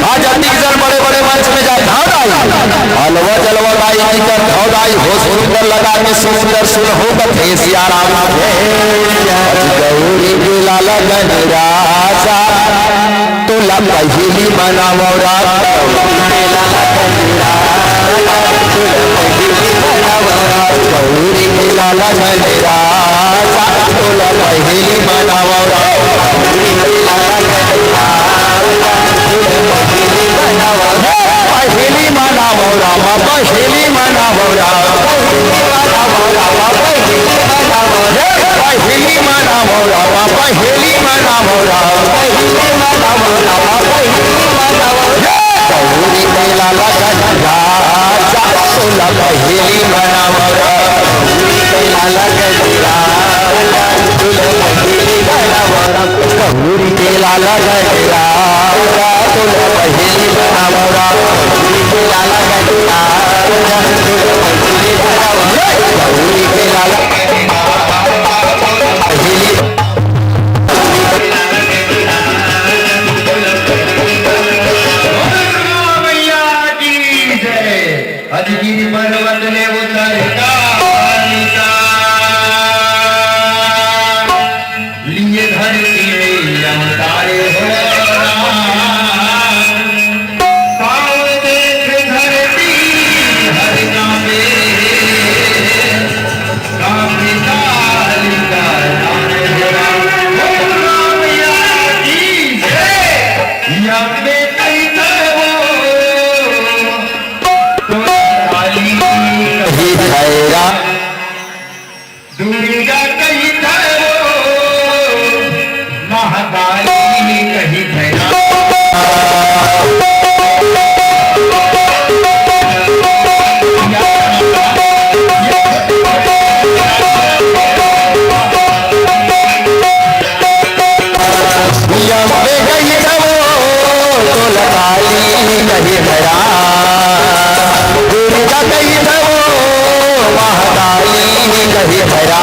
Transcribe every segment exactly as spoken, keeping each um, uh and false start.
आज अतिक जन बड़े बड़े मंच में जात हव दाई, अलवा जलवा दाई निकट हव दाई, हो सुंदर लगा के सुंदर सुन हो कथे सियाराम के। आज गौरी के लाला गणराजा, तोला पहिली मनावव राजा। गौरी के लाला गणराजा, तोला पहिली मनावव राजा। पहिली मनावव रामा, पहिली मनावव रामा, पहिली मनावव रामा। हे पहिली मनावव रामा, पहिली मनावव रामा। हे गौरी के लाला गणराजा, तोला पहिली मनावव रामा। गौरी के लाला गणराजा, तोला पहिली मनावव रामा। गौरी के लाला गणराजा, तोला पहिली मनावव रामा। गौरी के लाला गणराजा, तोला पहिली मनावव रामा। गौरी के लाला पहिली मैया की जय। अजगिर पर्वत ले उतर कालिका, लिए धरती में अवतारे हो राम। पाँव देख धरती हर कांपे, कांपे कालिका नाम हो राम। हो राम मैया की जय। या में कहीं वो कही भैरा। दुर्गा कही भैरो, महाकाली कही भैरा। या में कही भैरो, तोला काली कही भैरा। दुर्गा कही भैरो, महाकाली कही भैरा।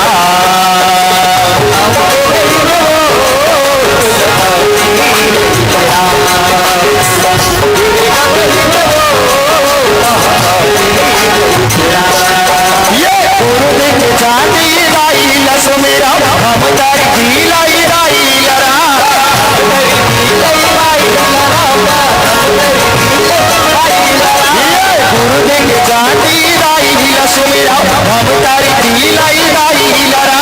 ये गुरु देख जानी लाई लक्ष्मी राम, हम तारी की लाई लाई लरा। गुरु देख जानी लाई लक्ष्मी राम, हम तारी की लाई लाई लरा।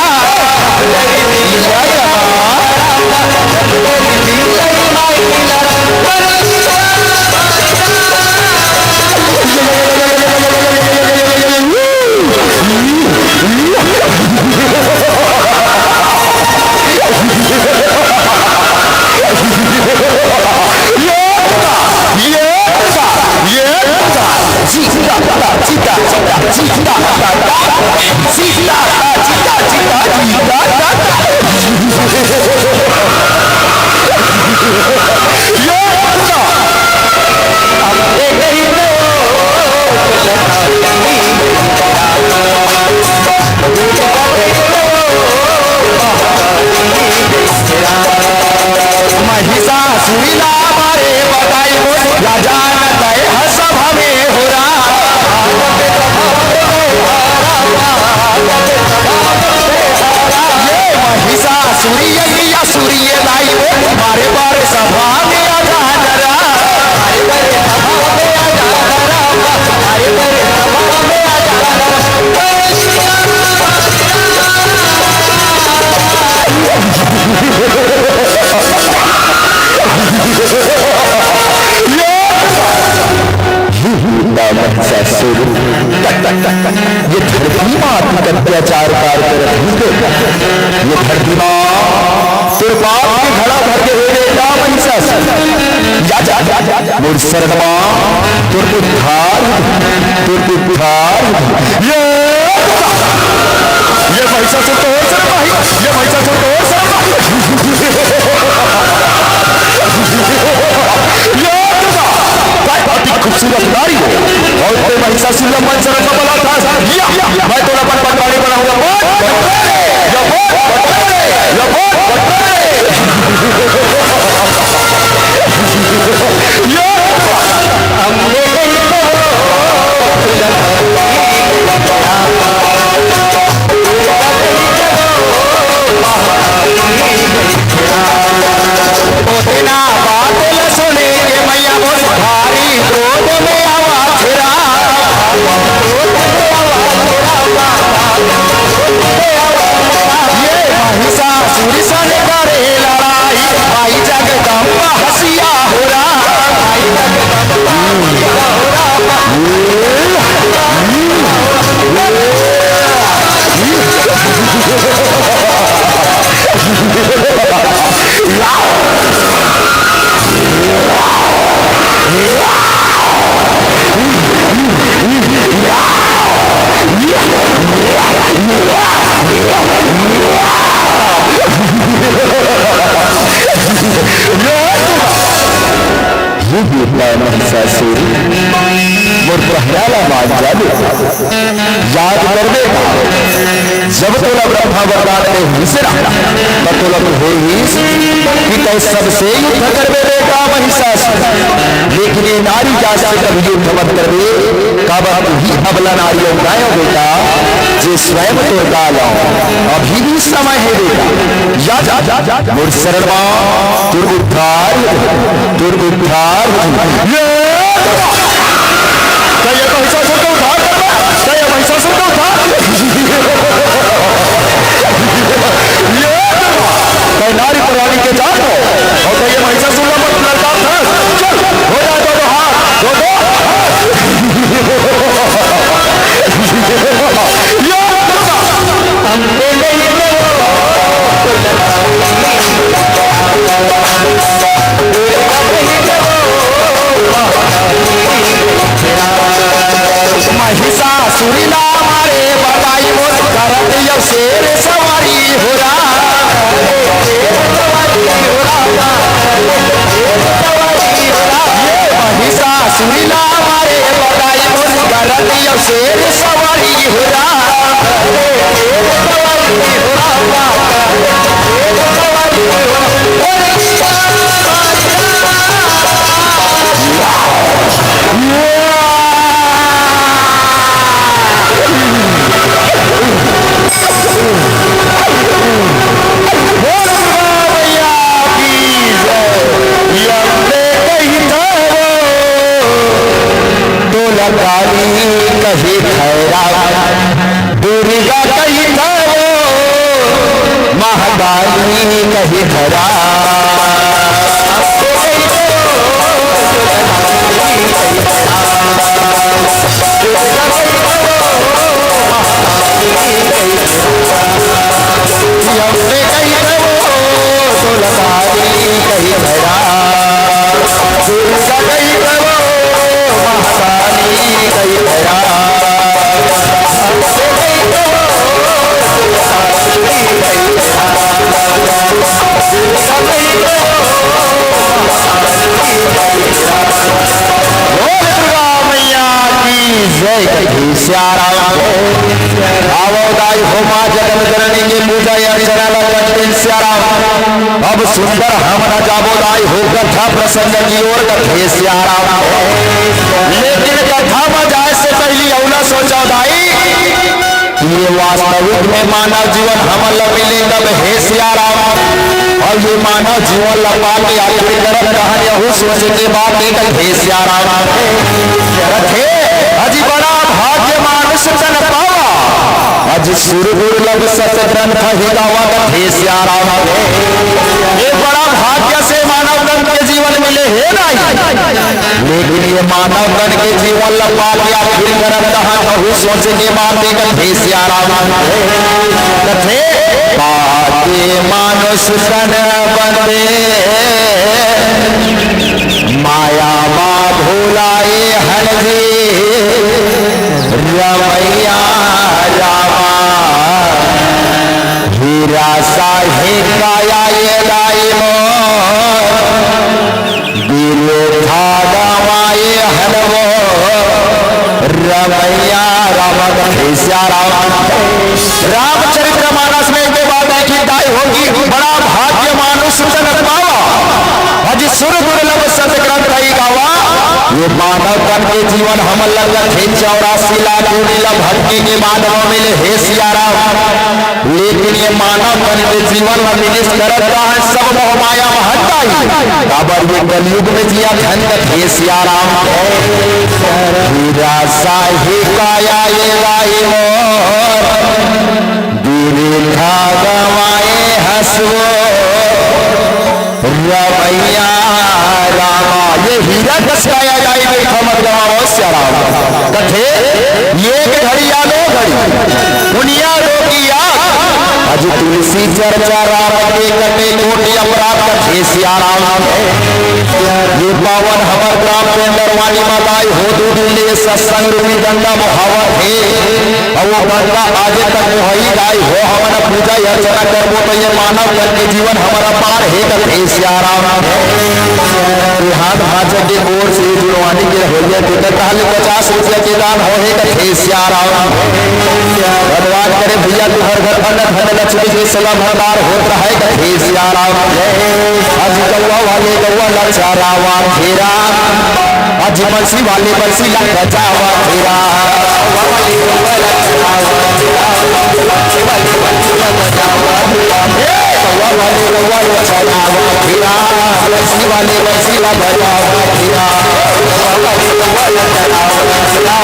महिषासुर ला मारे बताई बोल, राजा न तय ह सभा में हो राम। ये महिषासुर ये असुर ये लाई बोल, मारे बार सभा में राजा न राम। मारे बार सभा में राजा न राम। मारे बार सभा में राजा न राम। हे महिषासुर, ये धरती माँ अतिक अत्याचार कार करत हे। ये धरती माँ तोर पाप के घड़ा भर के हे बेटा महिषासुर। जा, जा, जा, जा, जा, मोर शरण माँ, तोर उद्धार, तोर उद्धार। ये, ये महिषासुर तो और शरण माही, ये महिषासुर तो और शरण माही। ये दुर्गा, भाई, अति खूबसूरत नारी हो, और ते महिषासुर ला मन शरण में बला था। या, मैं तोला अपन पटवारी बनाऊंगा। बोल, बोल, या बोल, बोल, या बोल, बोल। ये महिषासुर, मोर कहना ला मान जा बेटा, याद करबे का? जब तोला ब्रह्मा वरदान दे रिहिस ना, त तोला कहे रिहिस कि तैं सबसे युद्ध करबे बेटा महिषासुर, लेकिन ये नारी जात से कभी युद्ध मत करबे, काबर तुही अबला नारी अउ गाय अव बेटा, जे स्वयं तोर काल अव। अभी भी समय हे बेटा, याद, मोर शरण मा, तोर उद्धार, तोर उद्धार। ये! का ये महिषासुर का उद्धार करबे? का ये महिषासुर का उद्धार? ये! का नारी परानी के जात हो, अउ का ये महिषासुर ला मत ललकार था। चल, हो जा दो दो हाथ, दो दो हाथ। ये! हमको नहीं महिषासुर ला मारे बताई मोर, करत यव शेर सवारी हो राम। ये महिषासुर ला मारे बताई मोर, करत यव शेर सवारी हो राम। बोल दुर्गा मैया की जय। अम्बे कही थव, तोला काली कही भैरा, दुर्गा कही थव, महाकाली कही भैरा। बोल दुर्गा मैया की जय। कथे सियाराम। आवव दाई हो माँ जगत जननी के पूजा अर्चना ला करतेन सियाराम। अब सुंदर हमन जाबो दाई हो कथा प्रसंग की ओर। कथे सियाराम। लेकिन कथा मा जाए से पहिली अउ ला सोचव दाई, ये वास्तविक में मानव जीवन हमन ला मिले कब हे सियाराम? अउ ये मानव जीवन ला पाके आखिर करब कहां, यहू सोचे के बात हे। कथे सियाराम। कथे, अजी बड़ा भाग्य मानुष तन पावा, अजी सुर दुर्लभ सत ग्रंथ ही गावा। कथे सियाराम। ये बड़ा भाग्य से मानव तन के जीवन मिले हे दाई। लेकिन ये मानव तन के जीवन ला पाके आखिर करब कहां, कहूं सोचे के बात हे। कथे सियाराम। कथे, पाके मानुष तन बंदे, माया मा भुलाए हन जी, रमैया रामा। हीरा साही काया ये दाई मोर, बिरथा गंवाए हन वो रमैया रामा। कथे सियाराम। रामचरित मानस में एक बात है कि दाई हो कि बड़ा भाग्य मानुष तन पावा, अजी सुर दुर्लभ सत ग्रंथ ही गावा। ये मानव तन के जीवन हमन ला कथे चौरासी लाख योनि ला भटके के बाद म मिले हे सियाराम। लेकिन ये मानव तन के जीवन ला मिलिस करत का हे सब मोह माया महत्ता ही। काबर ये कलयुग में जिया धन कथे सियाराम। हीरा साही काया ये दाई मोर, बिरथा गंवाए हस वो रमैया रामा। ये हीरा कस काया दाई बिरथा मत गंवावव सियाराम। कथे, एक घड़ी या दो घड़ी, पुनिया रोगी आग, आज तुलसी चर्चा राम के कटे कोटि अपराध कथे सिया राम। ये पावन हमर ग्राम पेंदरवानी म दाई हो दू दिन ले सत्संग रूपी गंगा बहावत हे। अउ वो गंगा आजे तक वही दाई हो, हमन पूजा अर्चना करबो त ये मानव तन के जीवन हमर अपार हे कथे सिया राम। बिहान भाजक के ओर से जुड़वानी के होइया के कहले पचास रुपया के दान हो हे कथे सिया राम। भगवान करे भैया तुहर घर धन धन लक्ष्मी के सदा भंडार होत रहे कथे सिया राम। आज गौवा वाले गौवा लक्षा रावा फेरा, आज बंसी वाले बंसी ला बजावा फेरा। गौवा वाले गौवा लक्षा रावा फेरा, बंसी वाले बंसी ला बजावा फेरा। ए, गौवा वाले गौवा लक्षा रावा फेरा, बंसी वाले बंसी ला बजावा फेरा। गौवा वाले गौवा लक्षा रावा फेरा,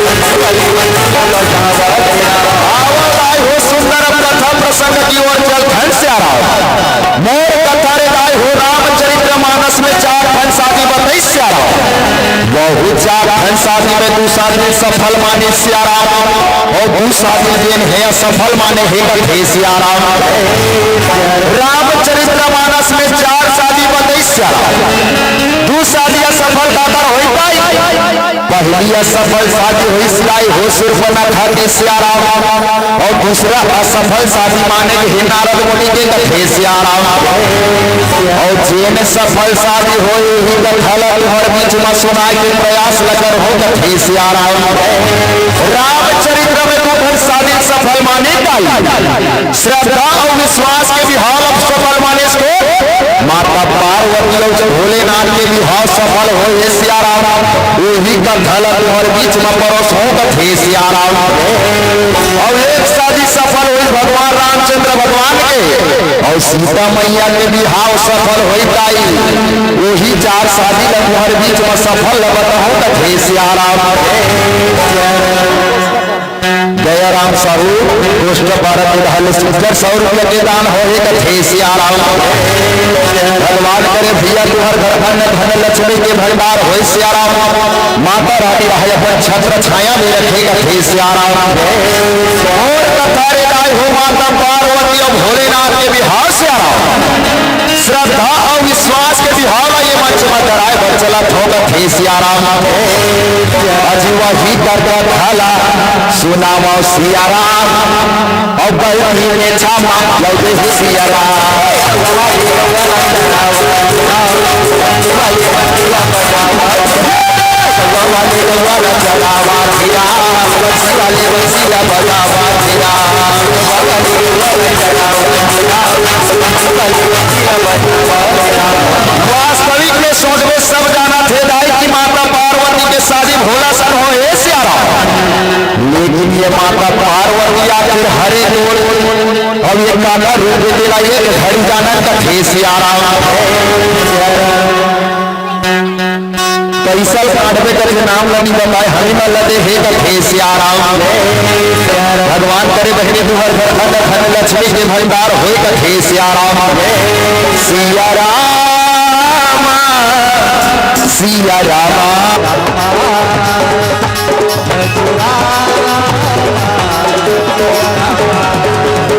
बंसी वाले बंसी ला बजावा फेरा। आवत आए हो सुंदर कथा प्रसंग की ओर चल धन सिया राम। मोर कथा रे दाई हो रामचरित्र मानस में चार ठन शादी बतई सिया राम। वहू चार ठन शादी में दू शादी सफल माने सिया राम, अउ दू शादी जेन हे असफल माने हे कथे सिया राम। रामचरित्र मानस में चार शादी बतई सिया राम। दू शादी असफल काकर होई पाई? पहली असफल शादी होई सिया हो सूर्पनखा के सिया राम, अउ दूसरा असफल शादी माने के हे नारद मुनि के कथे सिया राम। अउ जेन सफल शादी होई ही कथा ला तुहर बीच म सुनाए के प्रयास ल करहूं कथे सिया राम। रामचरित्र में दू ठन शादी सफल माने काई? श्रद्धा अउ विश्वास के बिहाव ला सफल माने इसको माता पार्वती अउ भोलेनाथ के बिहाव सफल होय हे सिया राम। ओही कथा ला तुहर बीच म परोसहूं कथे सिया राम। अउ एक शादी सफल होइस भगवान रामचंद्र भगवान के, अउ सीता मैया के बिहाव सफल होई ताई। ओही चार शादी ला तुहर बीच म सफल ला बतहूं कथे सिया राम। दयाराम साहू, गोष्ठ पारा के रहल सुंदर सौ रुपया के दान होहे कथे सिया राम। भगवान करे भैया तुहर घर अन्न धन लक्ष्मी के भंडार होय सिया राम। माता रानी रहे अपन छत्र छाया में रखे कथे सिया राम। मोर कथा रे दाई हो माता पार्वती अउ भोलेनाथ के बिहाव सिया राम। श्रद्धा अउ विश्वास के बिहाव ला ये मंच म कराए बर चलत हों कथे सिया राम। अजी वही कर कथा ला सुनावव सिया राम। अउ गलती में क्षमा लव दे सिया राम। वास्तविक में सोचबे, सब जानथे दाई कि माता पार्वती के शादी भोला सन होय हे सिया राम। लेकिन ये माता पार्वती आखिर हरे बोल, अब ये काला रूप तेला एक घड़ी जानन कथे सिया राम। पैसा काटबे कथे नाम ला नी बताए, हमी मन ला दे हे कथे सिया राम। भगवान करे बहिनी तुहर घर अन्न धन लक्ष्मी के भंडार होय कथे सिया राम। सिया राम, सिया राम।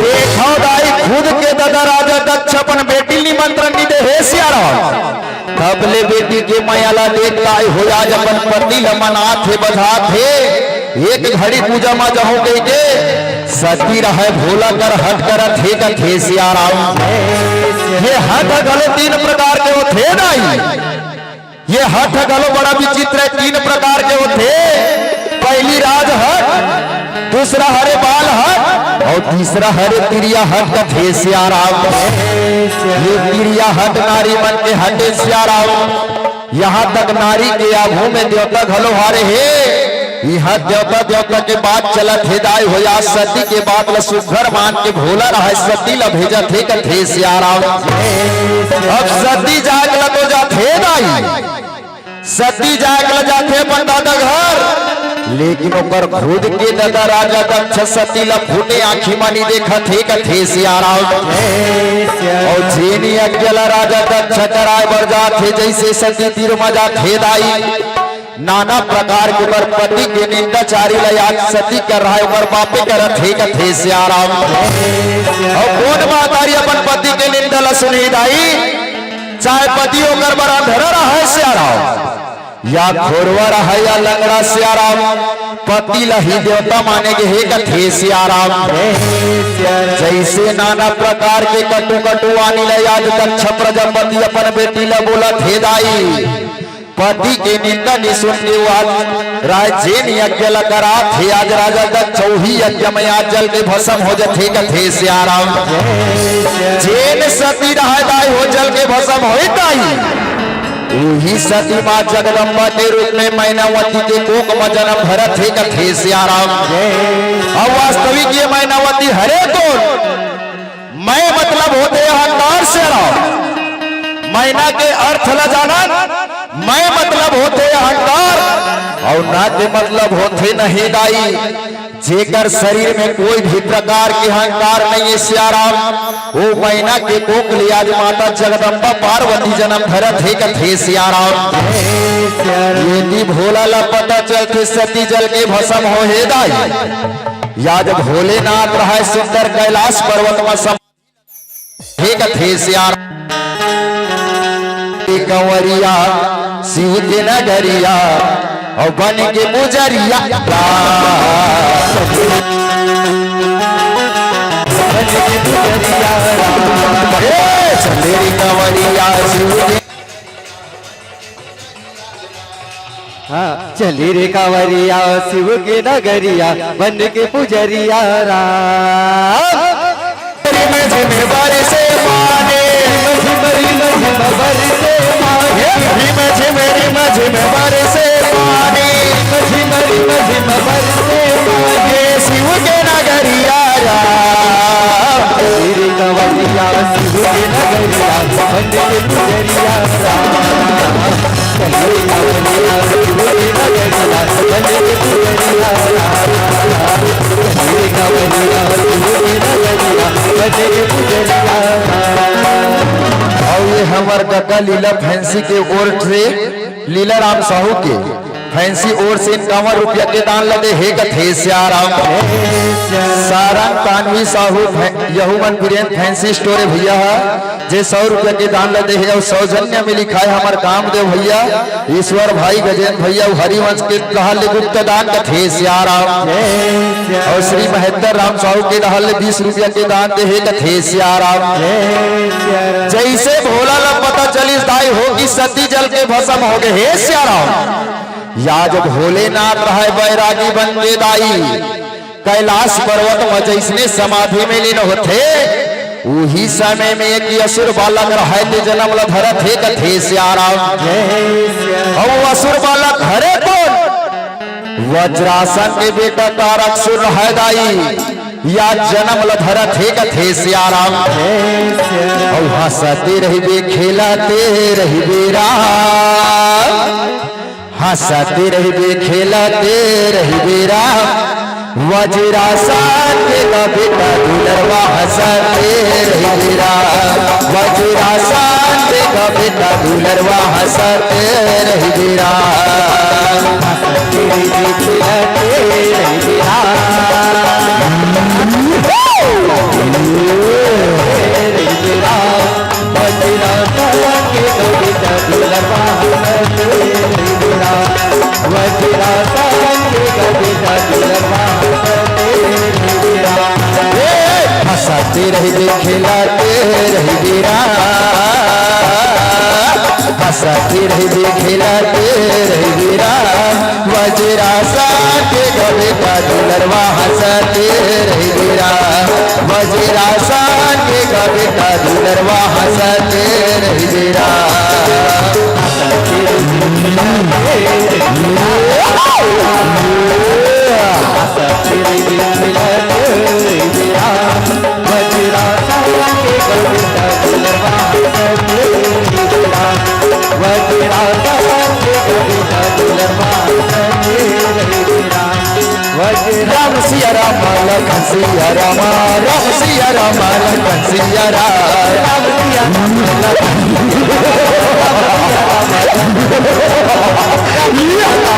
देखव दाई, खुद के ददा राजा दक्ष अपन बेटी निमंत्रण नी दे हे सिया राम। तब ले बेटी के मया ला देख ताई हो, आज अपन पति ला मनात हे, बधात हे। एक घड़ी पूजा म जाहूं कहिके सती रहय भोला कर हठ करत हे कथे सिया राम। ये हठ घलो तीन प्रकार के होथे दाई। ये हठ घलो बड़ा विचित्र हे, तीन प्रकार के होथे। पहली राज हठ, दूसरा हरे बाल हठ अउ तीसरा हरे तिरिया हठ कथे सिया राम। ये तिरिया हठ नारी मन के हटे सिया राम। यहाँ तक नारी के आगू में देवता घलो हारे हे। इहाँ देवता देवता के बात चलत हे दाई हो, या सती के बात ल सुघर मान के भोला रहय सती ल भेजत हे कथे सिया राम। अब सती जाग ल तो जाथे दाई, सती जाग ल जाथे अपन दादा घर, लेकिन ओकर खुद के दादा राजा दक्ष सती ल फूटे आँखी म नी देखत हे कथे सिया राम। अउ जेनी यज्ञ ल राजा दक्ष कराय बर जाथे, जइसे सती तीर म जाथे दाई, नाना प्रकार के ओकर पति के निंदाचारी ल आज सती कर रहा है, ओकर बापे करत हे कथे सियाराम। अउ कोन महतारी अपन पति के निंदा ल सुनही दाई, चाहे पति ओकर बर अंधरा रहा है सियाराम, या खोरवा रहा है या लंगड़ा सियाराम, पति ल ही देवता माने गे हे कथे सियाराम। जैसे नाना प्रकार के कटु कटुवानी ल आज दक्ष प्रजापति अपन बेटी ल बोलत हे दाई, पति के निंदा नि सुन के वो आज राय जेन यज्ञ ल करात हे, आज राजा दक्ष उही यज्ञ में आज जल के भस्म हो जथे कथे सियाराम। जेन सती रहा दाई हो जल के भस्म होई दाई, उही सती माँ जगदम्बा के रूप में मैनावती के कोख म जन्म धरत हे कथे सियाराम। अब वास्तविक ये मैनावती हरे कोन? मैं मतलब होथे अहंकार सियाराम। मैना के अर्थ ल जानन, मैं मतलब होथे अहंकार, अउ ना के मतलब होथे नहीं दाई। जेकर शरीर में कोई भी प्रकार के अहंकार नहीं है सियाराम, वो मैना के कोख ले आज माता जगदम्बा पार्वती जन्म धरत हे कथे सियाराम। यदि भोला ला पता चलथे सती जल के भस्म हो हे दाई, या जब भोलेनाथ रहा सुंदर कैलाश पर्वत में सम-, हे कथे सियाराम। कंवरिया शिव के नगरिया अउ बन के पुजरिया राम। बन के पुजरिया राम। हे चंदेरी कंवरिया शिव के हाँ, चली रे कांवरिया शिव के नगरिया, बन के पुजरिया राम। रिम झिम बरसे पानी। रिम झिम, रिम झिम बरसे पानी। रिम झिम, रिम झिम बरसे पानी। रिम झिम, रिम झिम बरसे पानी। ये शिव के नगरिया राम। चली रे कांवरिया शिव के नगरिया, बन के पुजरिया राम। अउ ये हमर कका लीला फैंसी के ओर से लीला राम साहू के फैंसी ओर से इक्यावन रुपया के दान ल दे हे कथे सियाराम। सारंग तानवी साहू फै-, यहूमन बीरेन फैंसी स्टोर हे भैया ह। जे सौ रुपया के दान ल दे हे अउ सौजन्य में लिखाए हमर कामदेव भैया, ईश्वर भाई, गजेंद्र भैया अउ हरिवंश के डहर ले गुप्त दान कथे सियाराम। अउ श्री महेंद्र राम साहू के डहर ले बीस रुपया के दान दे हे कथे सियाराम। जैसे भोला ला पता चलिस दाई हो कि सती जल के भस्म हो गे हे सियाराम। या जब भोलेनाथ रहे बैरागी बन के दाई, कैलाश पर्वत म जैसने समाधि में लीन होथे, उही समय में एक असुर बालक रहय ते जन्म ल धरत हे कथे सियाराम। अउ असुर बालक हरे कोन? वज्रासन के बेटा तारक सुर रहय दाई, या जन्म ल धरत हे कथे सियाराम। अउ हंसते रहिबे खेलते रहिबे राम। हंसते रहिबे खेलते रहिबे राम, वज्रासन के का बेटा दुलरवा हंसते रहिबे राम, वज्रासन के का बेटा दुलरवा हंसते रहिबे राम। हंसते रहिबे खेलते रहिबे राम। हंसते रहिबे खेलते रहिबे राम, हंसते रहिबे खेलते रहिबे राम। वज्रासन के का बेटा दुलरवा हंसते रहिबे राम, वज्रासन के का बेटा दुलरवा हंसते रहिबे राम। राम सिया राम लखन सिया राम, राम सिया राम लखन सिया राम, राम सिया राम लखन सिया राम।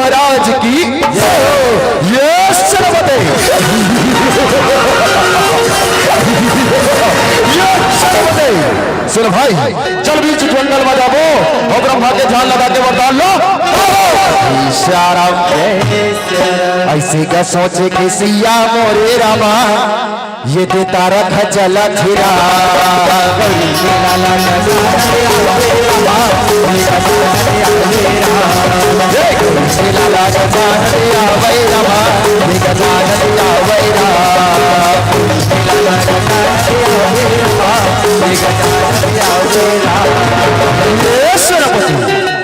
महाराज की जय हो। ये सुन बते, ये सुन बते। सुन भाई, चल बीच जंगल में जाबो अउ ब्रह्मा के ध्यान लगा के वरदान लो। श्याम राम। ऐसे का सोचे के सिया मोरे रामा, ये दे तारक जल थिरा।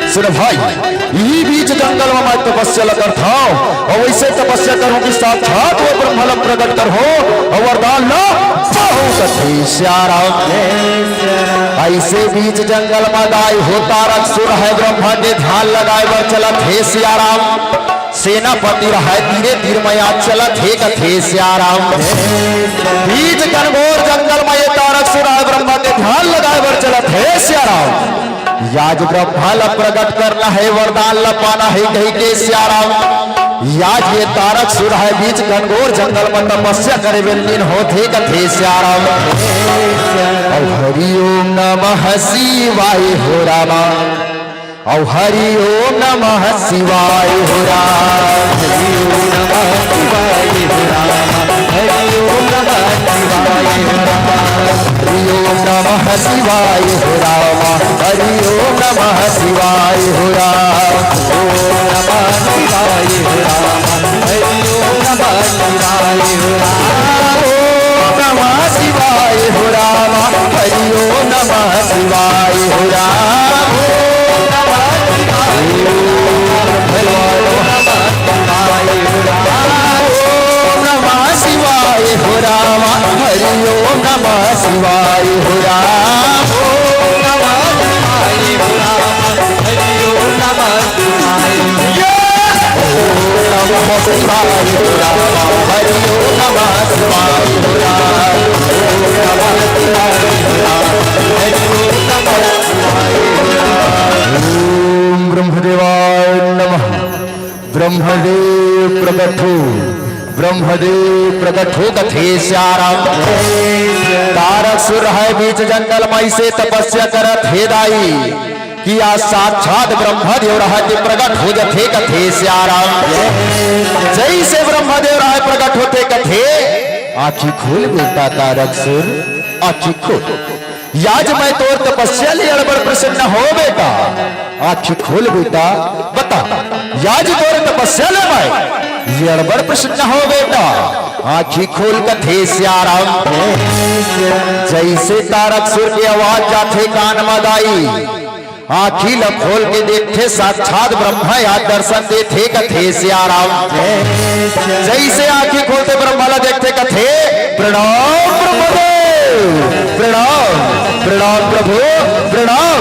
सुन भाई, इही बीच जंगल में मैं तपस्या ल करथव, अउ वइसे तपस्या करहूं कि साक्षात वो ब्रह्मा ल प्रगट करहूं, अउ वरदान ल पाहूं कथे सिया राम। ऐसे बीच जंगल में गाय हो तारक सुर है, ब्रह्मा के ध्यान लगाए बर चलत हे सिया राम। सेनापति रहय तीरे तीर में आज चलत हे कथे सिया राम। बीच घनघोर जंगल में ये तारक सुर है, ब्रह्मा के ध्यान लगाए बर चलत हे सिया राम। आज ब्रह्मा ल प्रगट करना है, वरदान ल पाना है कहि के सिया राम। आज ये तारक सुर हे बीच घनघोर जंगल म तपस्या करे बर लीन होथे कथे सियाराम। अउ हरि ओम नमः शिवाय हो रामा। अउ हरि ओम नमः शिवाय हो राम। हरि ओम नमः शिवाय हो राम। हरि ओम नमः शिवाय हो राम। हरि ओम नमः शिवाय हो राम। हरि ओम नमः शिवाय हो राम। ओम नमः शिवाय हो राम। हरि ओम नमः शिवाय हो राम। ओम नमः शिवाय हो राम। हरि ओम नमः शिवाय हो राम। ओम नमः शिवाय हो राम। हरि ओम नमः शिवाय हो राम। ओम नमः शिवाय हो राम। हरि ओम नमः शिवाय हो राम। ओम नमः शिवाय हो राम। हरि ओम नमः शिवाय। ओम नमः शिवाय हो राम। हरि ओम नमः शिवाय हो राम। ओम नमः शिवाय हो राम। हरि ओम नमः शिवाय हो राम। ओम ब्रह्मदेवाय नमः। ब्रह्मदेव प्रकट हो, ब्रह्मदेव प्रकट हो कथे सियाराम। तारक सुर हे बीच जंगल म अइसे तपस्या करत हे दाई कि आज साक्षात ब्रह्मदेव रहत प्रकट हो जथे कथे सियाराम। जइसे ब्रह्मदेव रहत प्रकट होथे कथे, आँखी खोल बेटा तारक सुर, आँखी खोल। आज मैं तोर तपस्या ले अड़बड़ प्रसन्न हो बेटा। आँखी खोल बेटा, बता, आज तोर तपस्या ले मैं ये अड़बड़ प्रसन्न हो बेटा। आँखी खोल कथे सियाराम। जइसे तारक सुर के आवाज जाथे कान म दाई, आँखी ल खोल के देखथे साक्षात ब्रह्मा आज दर्शन देथे कथे सियाराम। जइसे आँखी खोलथे ब्रह्मा ल देखथे कथे, प्रणाम ब्रह्मदेव, प्रणाम, प्रणाम प्रभु, प्रणाम।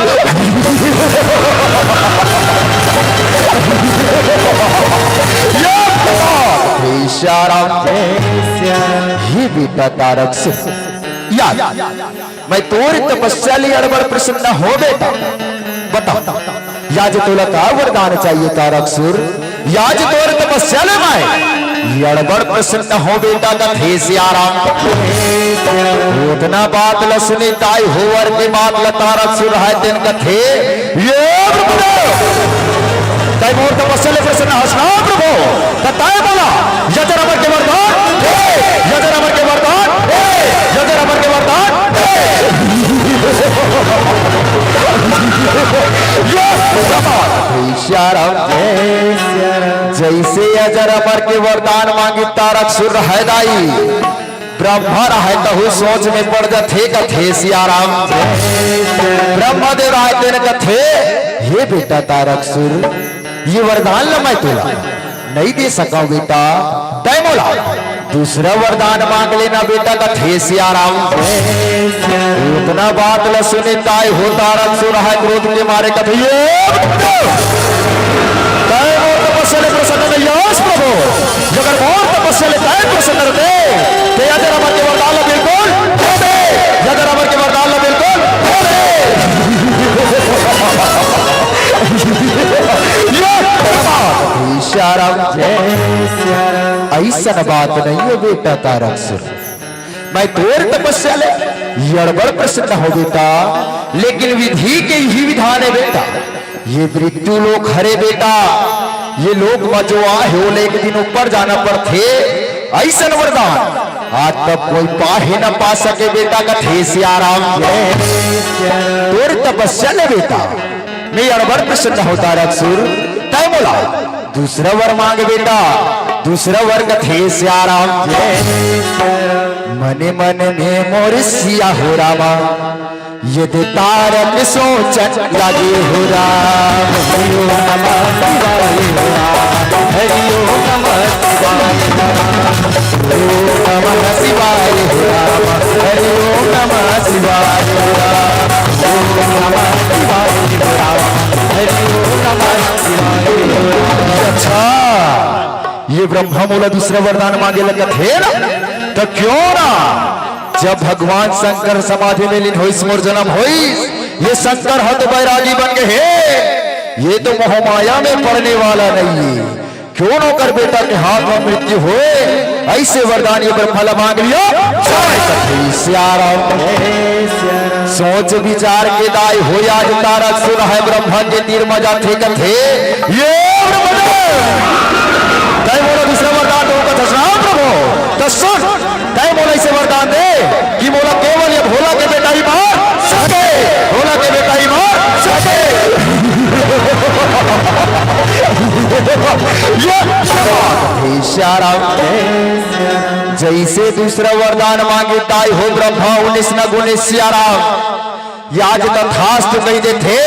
ये प्रणाम। हे सियाराम। हे बेटा तारक सुर, या मैं तोर तपस्या ले अड़बड़ प्रसन्न हो बेटा। बता, आज तोला का वरदान चाहिए तारक सुर? आज तोर तपस्या ले मैं अड़बड़ प्रसन्न हो बेटा कथे सियाराम। ओतना बात ल सुने ताय हो वर के बात ल तारक सुर हे तेन कथे, ये प्रभु, ताय मोर तपस्या ले प्रसन्न हस ना प्रभु? त ताय बोला, यजर अमर के वरदान दे, यजर अमर के वरदान दे, यजर अमर के वरदान दे। ये प्रभु। सियाराम। जइसे अजर अमर के वरदान मांगी तारक सुर हे दाई, ब्रह्मा रहय तहू सोच में पड़ जथे कथे सियाराम। ब्रह्मदेव रहय तेन कथे, हे बेटा तारक सुर, ये वरदान ल मैं तोला नइ दे सकंव बेटा, तैं मोला दूसरा वरदान मांग लेना बेटा कथे सियाराम। ओतना बात ल सुने ताय हो तारक सुर रहय क्रोध के मारे कथे, ये तैं मोर तपस्या ले प्रसन्न नइ हस प्रभु। अगर मोर तपस्या ले तैं प्रसन्न रहिते, त अजर अमर के वरदान ल बिल्कुल दे दे। अजर अमर के वरदान ल बिल्कुल दे दे। ये बात। सियाराम। अइसन बात नइ हे बेटा तारक सुर। मैं तोर तपस्या ले अड़बड़ प्रसन्न हों बेटा, लेकिन विधि के इही विधान हे बेटा। ये मृत्यु लोक हरे बेटा, ये लोक म जो आहे ओला एक दिन ऊपर जाना पड़थे। अइसन वरदान आज तक कोई पाहे न पा सके बेटा कथे सियाराम। तोर तपस्या ले बेटा मैं अड़बड़ प्रसन्न हों तारक सुर, तैं मोला दूसरा वर मांग बेटा, दूसरा वर कथे सियाराम। मने मन में मोर सिया हो रामा, ये दे तारक सोचन लागे हो राम। हरि ओम नमः शिवाय हो राम, हरि ओम नमः शिवाय हो राम, ओम नमः शिवाय हो राम, हरि ओम नमः शिवाय हो राम, ओम नमः शिवाय हो राम, हरि ओम नमः शिवाय हो राम। अच्छा, ये ब्रह्मा मोला दूसरा वरदान मांगे लगत हे ना, त क्यों ना, जब भगवान शंकर समाधि में लीन होइस, मोर जन्म होइस, ये शंकर ह तो बैरागी बन गए हे, ये तो मोहमाया में पड़ने वाला नहीं है। क्यों न ओकर बेटा के हाथ में मृत्यु होए, ऐसे वरदान ये ब्रह्मा ला मांग लियो। जय कथे सियाराम। सोच विचार के दाई हो आज तारक सुर है ब्रह्मा के तीर मजा थे कथे। ये ब्रह्मदेव, तय मोला दूसरा वरदान दो कथा सुनाओ प्रभु। तो सुन, तय मोला ऐसे वरदान दे कि मोला केवल ये भोला के बेटा ही मार सके, भोला के बेटा ही मार सके। ये बात हे सियाराम। जैसे दूसरा वरदान मांगे ताई हो ब्रह्मा उन्नीस न गुने सियाराम। याज तथास्तु कहि देथे,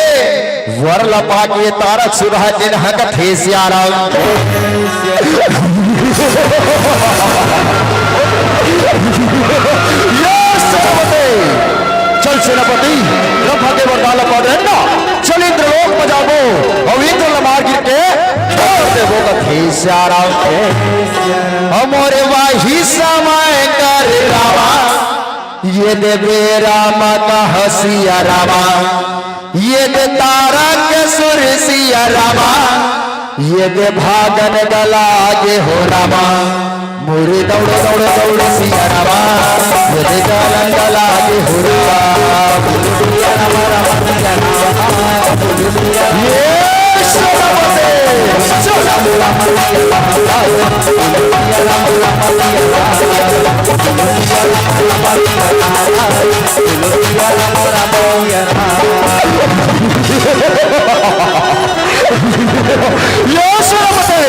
वर ल पाके तारक सुरहा दिन हकत हे सियाराम। ये सेनापति, चल सेनापति, ब्रह्मा के वरदान ल पा दे ना, चल इंद्रलोक म जाबो, अउ इंद्र ल मार गिर के छोड़ देबो कथे सियाराम। हमरे वाही समय कर रामा, ये दे बेरा म कह सिया रामा, ये दे तारक सुर सिया रामा, ये दे भागन गला गे हो रामा, मुरे दौड़ दौड़ दौड़ सिया रामा, ये दे गलन गला गे हो रामा। ये सेनापति, ये सेनापति,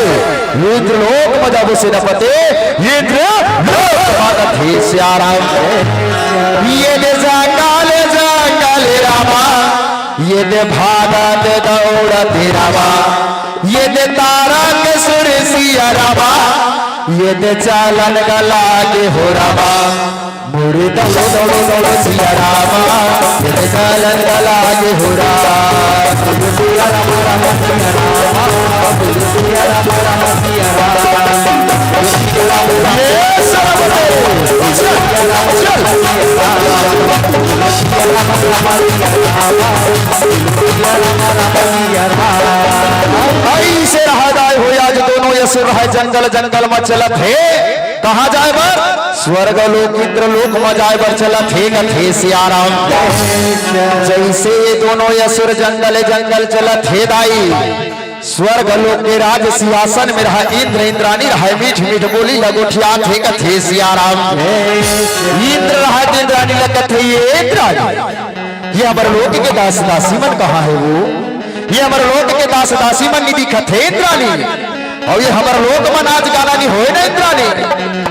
इंद्रलोक म जाबो सेनापति, इंद्रलोक भागत हे सियाराम। ये दे जंगल जंगल रामा, ये दे भागत दौड़त रामा, ये दे तारक सुर सिया रामा, ये दे चालन गला गे हो रामा, मुरे दौड़ो दौड़ो दौड़ो सिया रामा, ये दे चालन गला गे हो रामा। ये सब चल, चल। ऐसे रहा दाई हो, आज दोनों असुर है जंगल जंगल में चलत हे। कहाँ जाए बर? स्वर्ग लोक इंद्र लोक में जाए बर चलत हे, कथे सियाराम। जैसे ये दोनों असुर जंगल जंगल चलत हे दाई, स्वर्ग लोक के राज सिंहासन में रहा इंद्र इंद्रानी रहा, मीठ मीठ बोली ल गोठियात हे, कथे सियाराम। इंद्र रहा इंद्रानी ल कथे, ये इंद्रानी, ये हमर लोक के दास दासी मन कहाँ हे वो? ये हमर लोक के दास दासी मन नी दिखत हे इंद्रानी, अउ ये हमर लोक म नाच गाना नी होय ना इंद्रानी,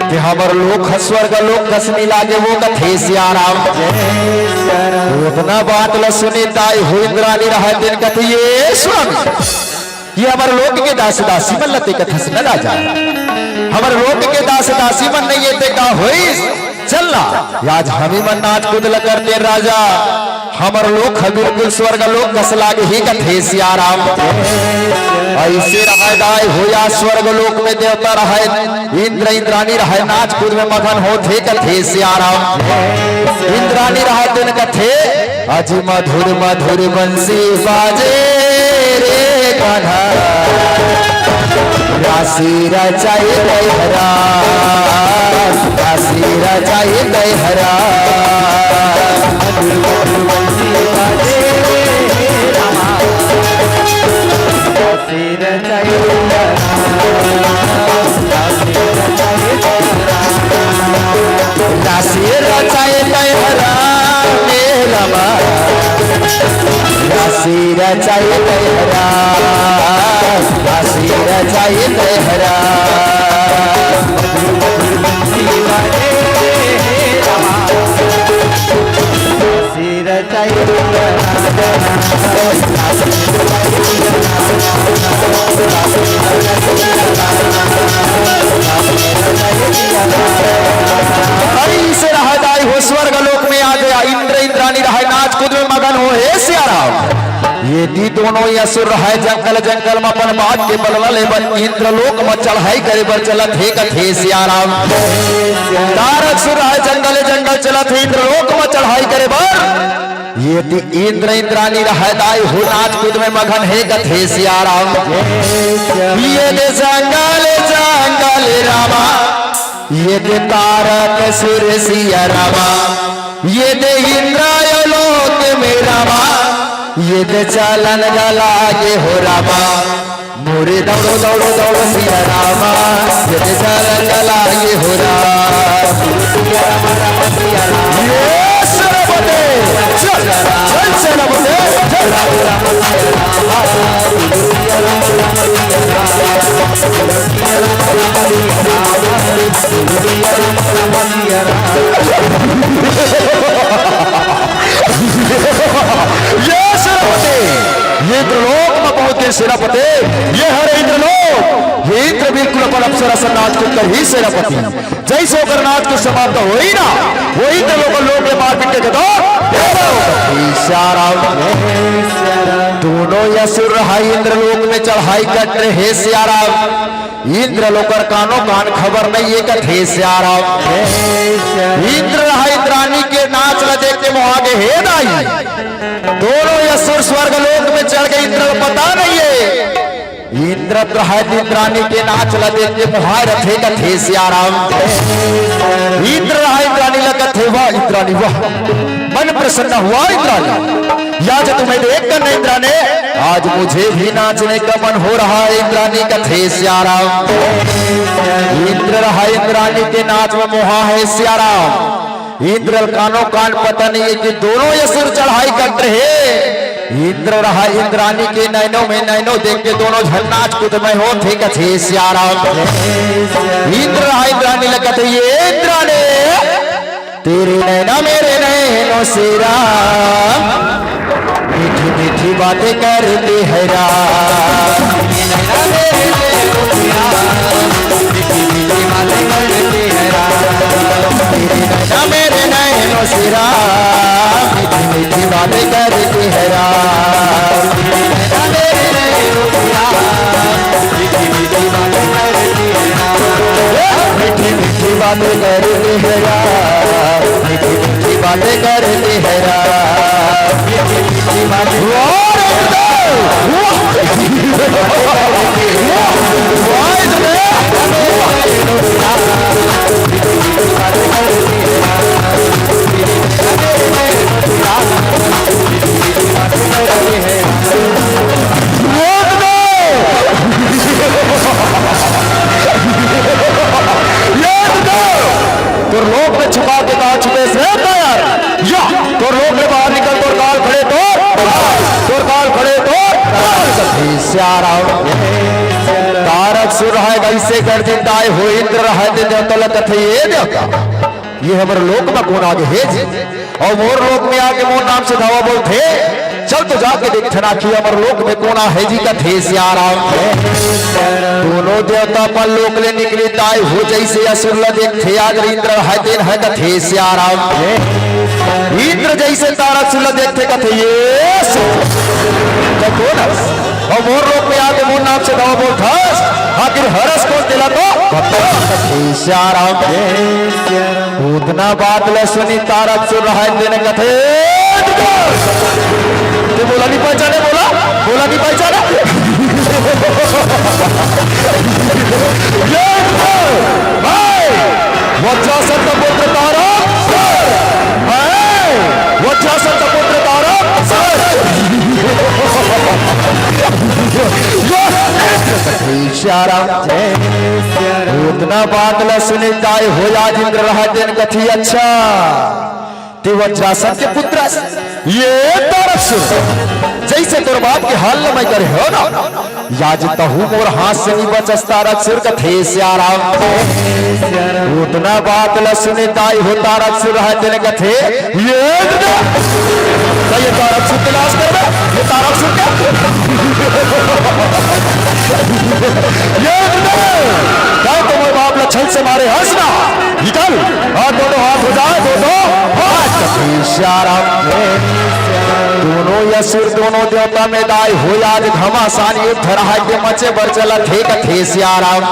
कि हमर लोक ह स्वर्ग लोक कस नी लागे वो, कथे सियाराम। तो उतना बात ल सुने ताई हो इंद्रानी रहा दिन कथे, ये स्वामी, ये हमर लोक के दास दासी मन ल ते कथस न राजा, हमर लोक के दास दासी मन नहीं ये ते का होइस? चल ना, आज हमी मन नाच कूद ल करते राजा, हमर लोक ह बिल्कुल स्वर्ग लोक कस लागे ही, कथे सियाराम। ऐसे रहा दाई हो, या स्वर्ग लोक में देवता रहे, इंद्र इंद्रानी रहे, नाच कूद में मगन होथे, कथे सियाराम। इंद्रानी रहे तेन कथे, अजी मधुर मधुर बंसी बाजे रे कान्हा, राशि रचाई दहरा, राशि रचाई दहरा। मधुर मधुर बंसी बाजे रे रामा, राशि रचाई दहरा। राशि रचाए तैहरा मेलमा, राशि रचाए तैहरा, राशि रचाए तैहरा। ऐसे रहा दाई हो स्वर्ग लोक में आ गया, इंद्र इंद्रानी रहा नाच कूद में मगन हो, हे सियाराम। ये दी दोनों ही असुर रहा जंगल जंगल में अपन बात के बदला ले बर इंद्र लोक में चढ़ाई करे बर चलत हे, कथे सियाराम। तारक सुर रहा जंगल जंगल चलत हे इंद्र लोक में चढ़ाई करे बर। ये दे इंद्र इंद्रानी रहय दाई हो नाच कूद में मगन हे कथे सिया राम। ये दे जंगल जंगल रामा, ये दे तारक सुर सिया रामा, ये दे इंद्र लोक में रामा, ये दे चलन गला के हो रामा। मोरे दौड़ो दौड़ो दौड़ो सिया रामा, ये दे चलन गला के हो राम। ये सरबते, चल, चल सरबते, चल। ये सेनापति, ये इंद्रलोक में पहुंचे सेनापति, ये हरे इंद्रलोक, ये इंद्र बिल्कुल अपन अप्सरा से नाच कूद कर ही सेनापति। जैसे ओकर नाच के समाप्त होई ना, वो इंद्रलोक लोक में मार पीट के दो। सिया राम, दोनों असुर रहा इंद्रलोक में चढ़ाई करत रहे सिया राम। इंद्र लोकर कानो कान खबर नहीं ये कथे सिया राम। इंद्र रहा इंद्रानी के नाच ला देख के मोहा गे हे दाई। दोनों असुर स्वर्ग लोक में चढ़ गए, इंद्र को पता नहीं है। इंद्र रहा इंद्रानी के नाच ला देख के मोहा रथे कथे सिया राम। इंद्र रहा इंद्रानी ला कथे, "वाह इंद्रानी वाह, मन प्रसन्न हुआ इंद्रानी।" या जो तुम्हें देख कर इंद्रानी, आज मुझे भी नाचने का मन हो रहा है इंद्रानी कथे सिया राम। इंद्र रहा इंद्रानी के नाच में मोहा है सिया राम। इंद्र कानो कान पता नहीं है कि दोनों असुर चढ़ाई करत रहे। इंद्र रहा इंद्रानी के नैनों में नैनों देख के दोनों झन नाच कूद में होथे कथे सिया राम। इंद्र रहा इंद्रानी ला कथे, "ये इंद्रानी, तेरे नैना मेरे नैनों से राम, मीठी मीठी बातें करते हैं राम।" तेरे नैना मेरे नैनों से राम, मीठी मीठी बातें करते हैं राम। मीठी मीठी बातें करते हैं राम। मीठी मीठी बातें करते हैं राम। मीठी मीठी बातें करते हैं राम। मीठी मीठी बातें। वाह रे वाह। वाह। वाह रे। तोर लोक में छुपा के कहा छुपे से तैयार। या, तोर लोक में बाहर निकल, तोर काल खड़े तोर, तोर काल खड़े तोर। सिया राम। तारक सुर है, कैसे कर दिन दाई हो इंद्र रहा दे देवता ला कथे ये देवता। ये हमर लोक में कोन आगे हे जी? अउ मोर लोक में आके मोर नाम से धावा बोलथे। चल तो जाके देखथन ना कि हमर लोक में कोन आहे जी कथे सिया राम। दोनों देवता अपन लोक ले निकली दाई हो जैसे असुर ला देखथे आज इंद्र है तेन है कथे सिया राम। इंद्र जैसे तारक सुर ला देखथे कथे ये असुर। जब कोन अउ मोर लोक में आके मोर नाम से धावा बोलथस, आखिर हरस कोन तेला तो बता। सिया राम। उतना बात ल सुनी तारक सुर रहा है तेने कथे, "तू बोला नहीं पहचाने, बोला, बोला नहीं पहचाने।" ये भाई, वज्रासन का पुत्र तारक सुर। हाय, वज्रासन का पुत्र तारक सुर। इशारा। उतना बात ल सुने काय हो आज इंद्र रहा तेन कथी अच्छा। ते वज्रासन के पुत्र अस। ये तारक सुर। जैसे तोर बाप के हाल ल मैं करे हो ना। याज तहु मोर हाथ से नहीं बचस तारक सुर कथे सिया राम। उतना बात ल सुने ताई हो तारक सुर है तेने कथे, ये तो ये तारक सुर के नाश कर दे, ये तारक सुर के। ये तो मैं बाप ल छल से मारे हंस ना, निकल, और दोनों हाथ हो जाए, दोनों हाथ। कथे सिया राम। दोनों असुर, दोनों देवता में दाई हो, आज घमासान युद्ध रहा के मचे बर चलत हे, कथे सिया राम।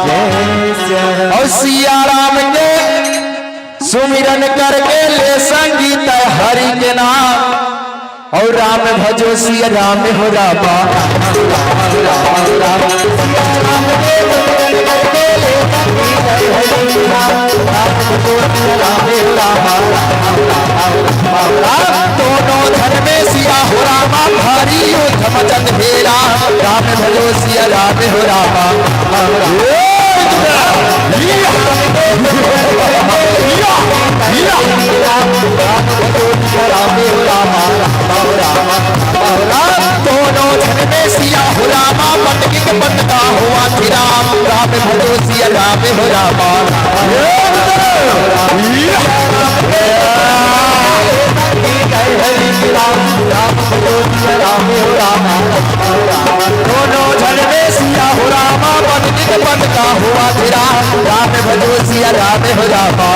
और सिया राम के सुमिरन करके ले संगीत हरि के नाम। और राम भजो सिया राम हो रामा। राम दोनों झन में सिया हो रामा, भारी युद्ध मचत हे राम। राम भजो सिया राम हो रामा। राम दोनों झन में सिया हो रामा, बन के बन का हुआ थी राम। राम भजो सिया राम हो रामा। दोनों झन में सिया हो रामा, बन के बन का हुआ थी राम। राम भजो सिया राम हो रामा।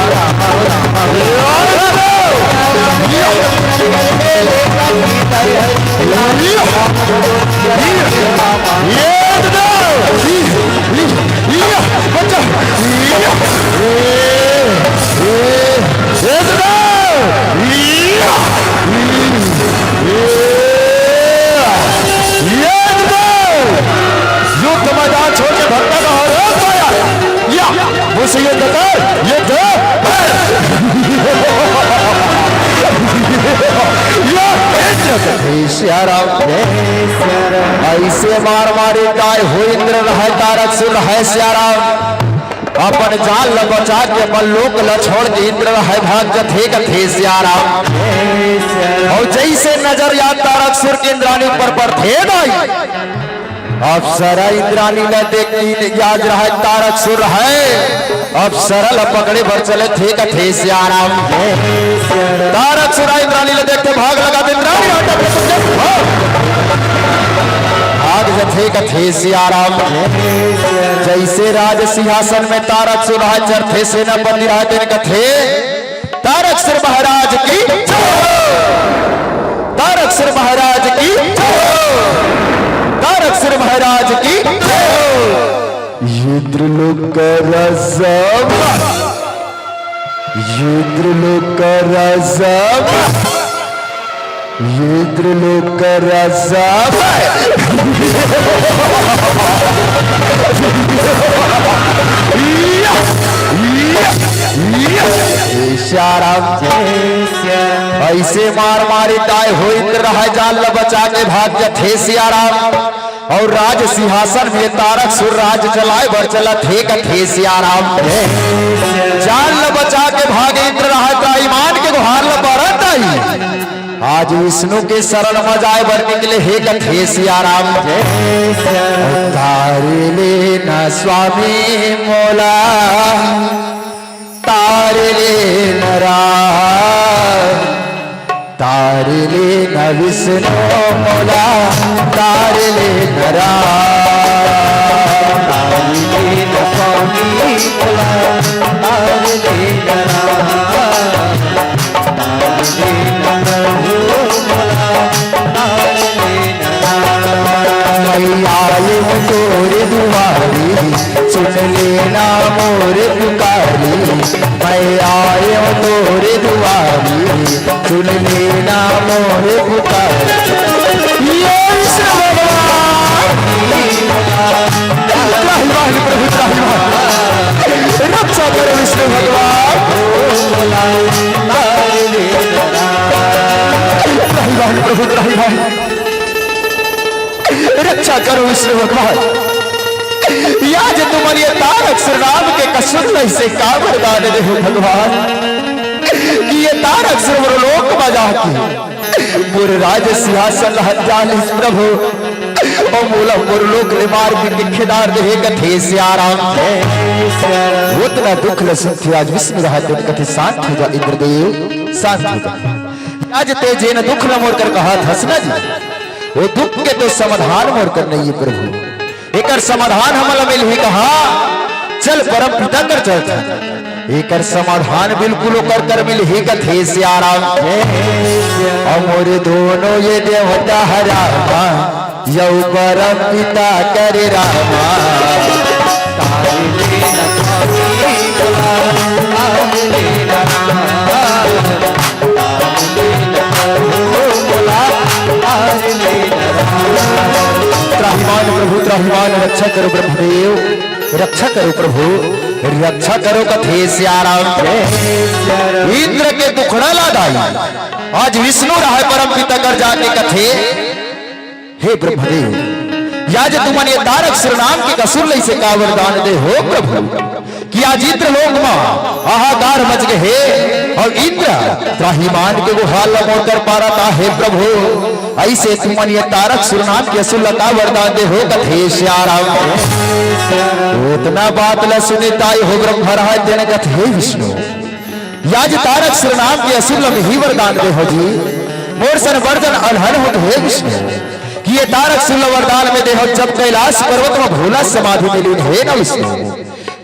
युद्ध मैदान छोड़ के भटका कहाँ रे? या, मुझसे युद्ध कर, युद्ध कर। या, इंद्र कर। हे सिया राम, हे सिया राम। ऐसे मार मारे काय हो इंद्र रहै, तारक सुर रहै सिया राम। अपन जान ल बचा के अपन लोक ल छोड़ के इंद्र रहै भाग जथे कथे सिया राम। हे सिया राम। और जैसे नजर या तारक सुर के इंद्राणी पर पड़थे दाई, अप्सरा इंद्राणी ल देख के या जो रहै तारक सुर रहै, अप्सरा ल पकड़े बर चलथे कथे सिया राम। तारक सुर इंद्राणी ल देख के भाग लगा दे, इंद्राणी हट के भाग। भाग जथे कथे सिया राम। जैसे राज सिंहासन में तारक सुर रहै चढ़थे सेनापति रहै तेन कथे, तारक सुर महाराज की जय हो। तारक सुर महाराज की जय हो। तारक सुर महाराज की जय हो। ये त्रिलोक का राजा, ये त्रिलोक का राजा, ये त्रिलोक का राजा। सिया राम। ऐसे मार मारे ताय हो इंद्र रहै जान ल बचा के भाग जथे सिया राम। और राज सिंहासन में तारक सुर राज चलाए बर चलत हे कथे सिया राम। जान ल बचा के भाग इंद्र रहै ताई मान के गुहार ल परत आई। आज विष्णु के शरण म जाए बर निकले हे कथे सिया राम। तार ले ना स्वामी मोला, तार ले ना राम, तार ले ना विष्णु मोला, तार ले ना राम। तार ले ना स्वामी मोला, तार ले ना राम। मैं आए हूँ तोरे दुआरी, सुन लेना मोर पुकारी। मैं आए हूँ तोरे दुआरी, सुन लेना मोर पुकारी। ये विष्णु भगवान। त्राहि वाहन प्रभु, त्राहि वाहन। रक्षा करो विष्णु भगवान। त्राहि वाहन प्रभु, त्राहि वाहन। रक्षा करो विष्णु भगवान। या जे तुमन ये तारक सुर राम के कसूर ल अइसे का वरदान दे हो भगवान, कि ये तारक सुर मोर लोक म जाके मोर राज सिंहासन ल हथिया लिस प्रभु। अउ मोला मोर लोक ले मार के तिखेदार देहे कथे सिया राम। ओतना दुख ल सुनथे आज विष्णु रहत कथे, शांत हो जा इंद्रदेव, शांत हो जा। आज ते जेन दुख ल मोर कर कहत हस ना जी, वो दुख के तो समाधान मोर कर नइ हे प्रभु। एकर समाधान हमन ल मिलही कहाँ? चल परम पिता कर चलथन। एकर समाधान बिल्कुल ओकर कर मिलही कथे सिया राम। अउ मोर दोनों ये देवता हरामा, यऊ परम पिता कर रामा। त्राहिमाम रक्षा करो ब्रह्मदेव, रक्षा करो प्रभु, रक्षा करो कथे सियाराम। इंद्र के दुखड़ा ला दाई, आज विष्णु रहय परम पिता कर जाके कथे, हे ब्रह्मदेव, या जे तुमन ये तारक सिरनाम के असुर ल अइसे का वरदान दे हो प्रभु, कि आज इंद्र लोक म हाहाकार मच गे हे, अउ इंद्र त्राहिमाम के गुहार ल मोर कर पारत हे प्रभु। अइसे तुमन ये तारक सिरनाम के असुर ल का वरदान दे हो कथे सियाराम। ओतना बात ल सुने ताय हो ब्रह्मा रहय तेन कथे, हे विष्णु, या जे तारक सिरनाम के असुर ल मिही वरदान दे हो जी, मोर सन बड़ जन अलहन होत हे विष्णु, कि ये तारक सिर ल वरदान में दे हो, जब कैलाश पर्वत म भोला समाधि में लीन हे न विष्णु,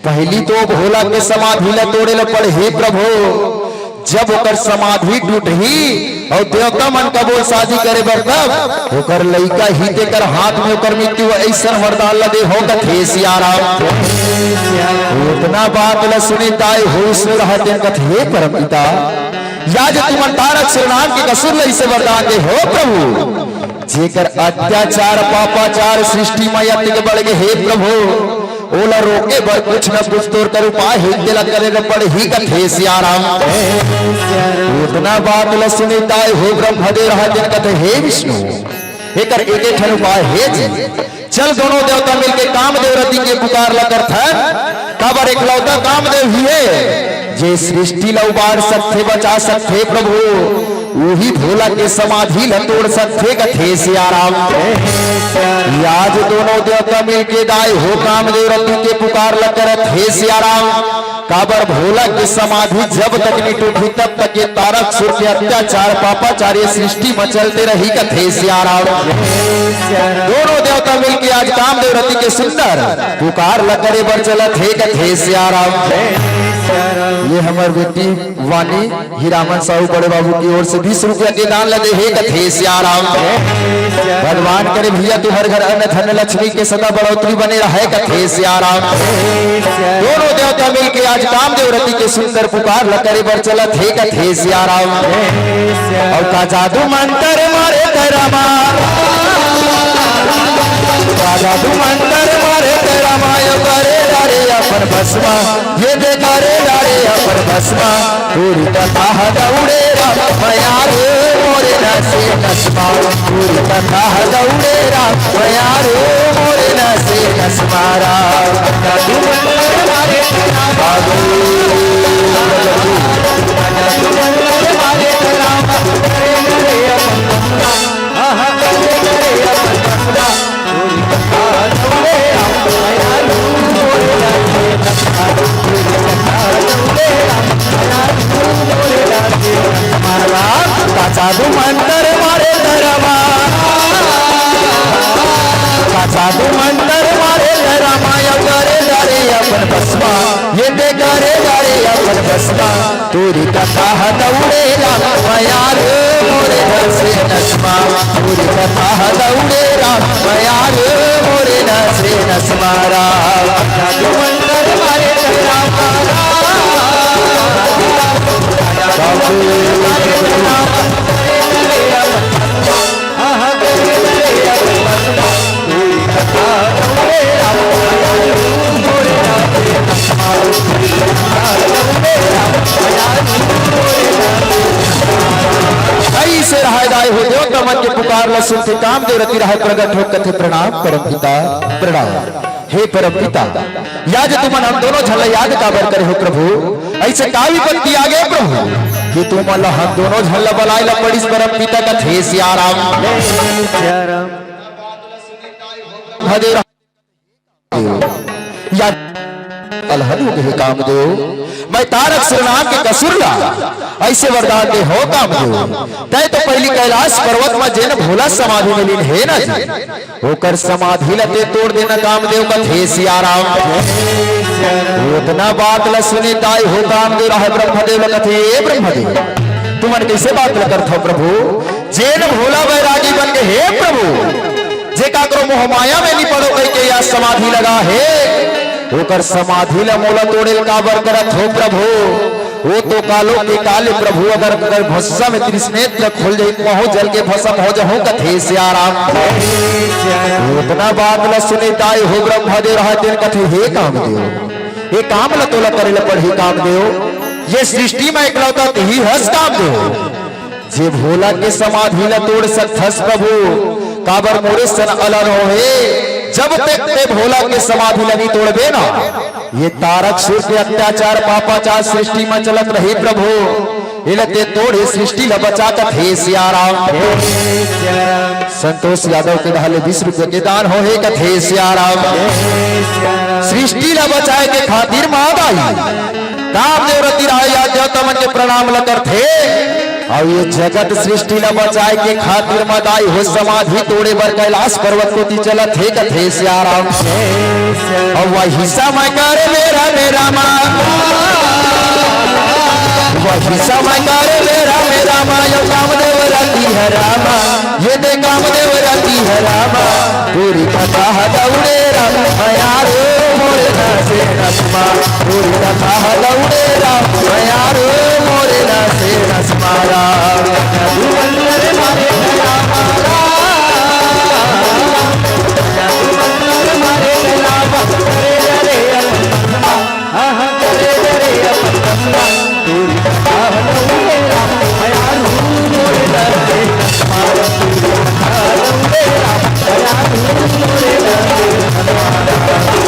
पहिली तो भोला के समाधि ल तोड़े ल पड़ही प्रभु। जब ओकर समाधि टूटही अउ देवता मन कबो सादी करे बर, तब ओकर लइका ही तेकर हाथ में ओकर मृत्यु अइसन वरदान ल दे हो कथे सियाराम। ओतना बात ल सुने ताय हो विष्णु रहय तेन कथे, हे परम पिता, या जे तुमन तारक सिरनाम के असुर ल अइसे वरदान दे हो प्रभु, जेकर अत्याचार पापाचार सृष्टि म अतिक बढ़ गे हे प्रभु, ओला रोके बर कुछ न कुछ तोर कर उपाय हे, तेला करे ल पड़ही कथे सियाराम। ओतना बात ल सुने ताय हो ब्रह्मदेव रहय तेन कथे, हे विष्णु, एकर एके ठन उपाय हे जी। चल दोनों देवता मिलके कामदेव रति के पुकार ल करथन, काबर एकलौता कामदेव ही हे, जे सृष्टि ल उबार सकथे, बचा सकथे प्रभु। उही भोला के समाधि ल तोड़ सकथे कथे सियाराम। आज दोनों देवता मिलके दाय हो कामदेव रति के पुकार ल करत हे सियाराम। काबर भोला के समाधि जब तक नी टूटही, तब तक ये तारक सुर के अत्याचार पापाचार ये सृष्टि म चलते रही कथे सियाराम। दोनों देवता मिलके आज कामदेव रति के सुंदर पुकार ल करे बर चलत हे कथे सियाराम। ये हमर बेटी वाणी हीरामन साहू बड़े बाबू की ओर से बीस रुपया के दान ल दे हे कथे सियाराम। भगवान करे भैया तुहर घर अन्न धन लक्ष्मी के सदा बढ़ोतरी बने रहय कथे सियाराम। दोनों देवता मिलके आज कामदेव रति के सुंदर पुकार ल करे बर चलत हे कथे सियाराम। अउ का जादू मंतर मारे धरमा, का जादू मंतर मारे धरमा, यो करे डारे अपन भस्मा, ये दे करे डारे अपन भस्मा। पूरी कथा ह दौड़े राम मयारू मोरे नसे नसमा। पूरी कथा ह दौड़े राम मयारू मोरे नसे नसमा। राम बाबू। का जादू मंतर मारे धरमा, का जादू मंतर मारे धरमा, यो करे डारे अपन भस्मा, ये दे करे डारे अपन भस्मा। पूरी कथा ह दौड़े राम मयारू मोरे नसे नसमा। पूरी कथा ह दौड़े राम मयारू मोरे नसे नसमा। राम जादू मंतर मारे राम। अइसे रहय दाई हो, देवता मन के पुकार ल सुनथे, कामदेव रति रहय प्रगट हो, कथे प्रणाम परम पिता, प्रणाम। हे परम पिता, या जे तुमन हम दोनों झन ल याद काबर करे हो प्रभु? अइसे का विपत्ति आ गे प्रभु कि तुमन ल हम दोनों झन ल बलाय ल पड़िस परम पिता? कथे सियाराम। भदे या अलहन हो गे हे कामदेव, मैं तारक सिरनाम के असुर ला अइसे वरदान दे हो कामदेव। तैं तो पहिली कैलाश पर्वत म जेन भोला समाधि में लीन हे ना जी, ओकर समाधि ल तैं तोड़ देना कामदेव, कथे सियाराम। ओतना बात ल सुने ताय हो कामदेव रहय ब्रह्मदेव ल कथे, ए ब्रह्मदेव, तुमन कइसे बात ल करथव प्रभु? जेन भोला बैरागी बन गे हे प्रभु, जे काकरो मोह माया में नी पड़ो कहिके या समाधि लगा हे, ओकर समाधि ल मोला तोड़े ल काबर करत हो प्रभु? वो तो कालो के काले प्रभु अगर, अगर भस्म में त्रिनेत्र खुल जाई, महूं जल के भस्म हो जाहूं, कथे सियाराम। उतना बात ल सुने दाई हो ब्रह्मदेव रहा, तेन कथे, "हे कामदेव, ये काम ल तोला करे ल पड़ही कामदेव, ये सृष्टि में एकलौता तिही हस कामदेव।" जे भोला के समाधि ल तोड़ सकथस प्रभु, काबर मोरे सन अलग हो हे। जब तक ते भोला के समाधि ल नी तोड़बे ना, ये तारक सुर के अत्याचार पापाचार सृष्टि में चलत रही प्रभु, एला ते तोड़ हे सृष्टि ल बचा कथे सियाराम। संतोष यादव के दहा ले बीस रुपये के दान हो हे कथे सियाराम। सृष्टि ल बचाए के खातिर माँ दाई कामदेव रति राय या देवता मन के प्रणाम ल करथे। अउ ये जगत सृष्टि ल बचाए के खातिर माँ दाई हो समाधि तोड़े बर कैलाश पर्वत कोति चलत हे कथे सियाराम। अउ वही समय कर मेरा मेरा माँ, वही समय कर मेरा मेरा माँ, यो कामदेव रति है रामा, ये दे कामदेव रति है रामा। पूरी कथा ह दौड़े राम, हयारो मोरे नसे नसमा। पूरी कथा ह दौड़े राम, हयारो मोरे नसे नसमा। राम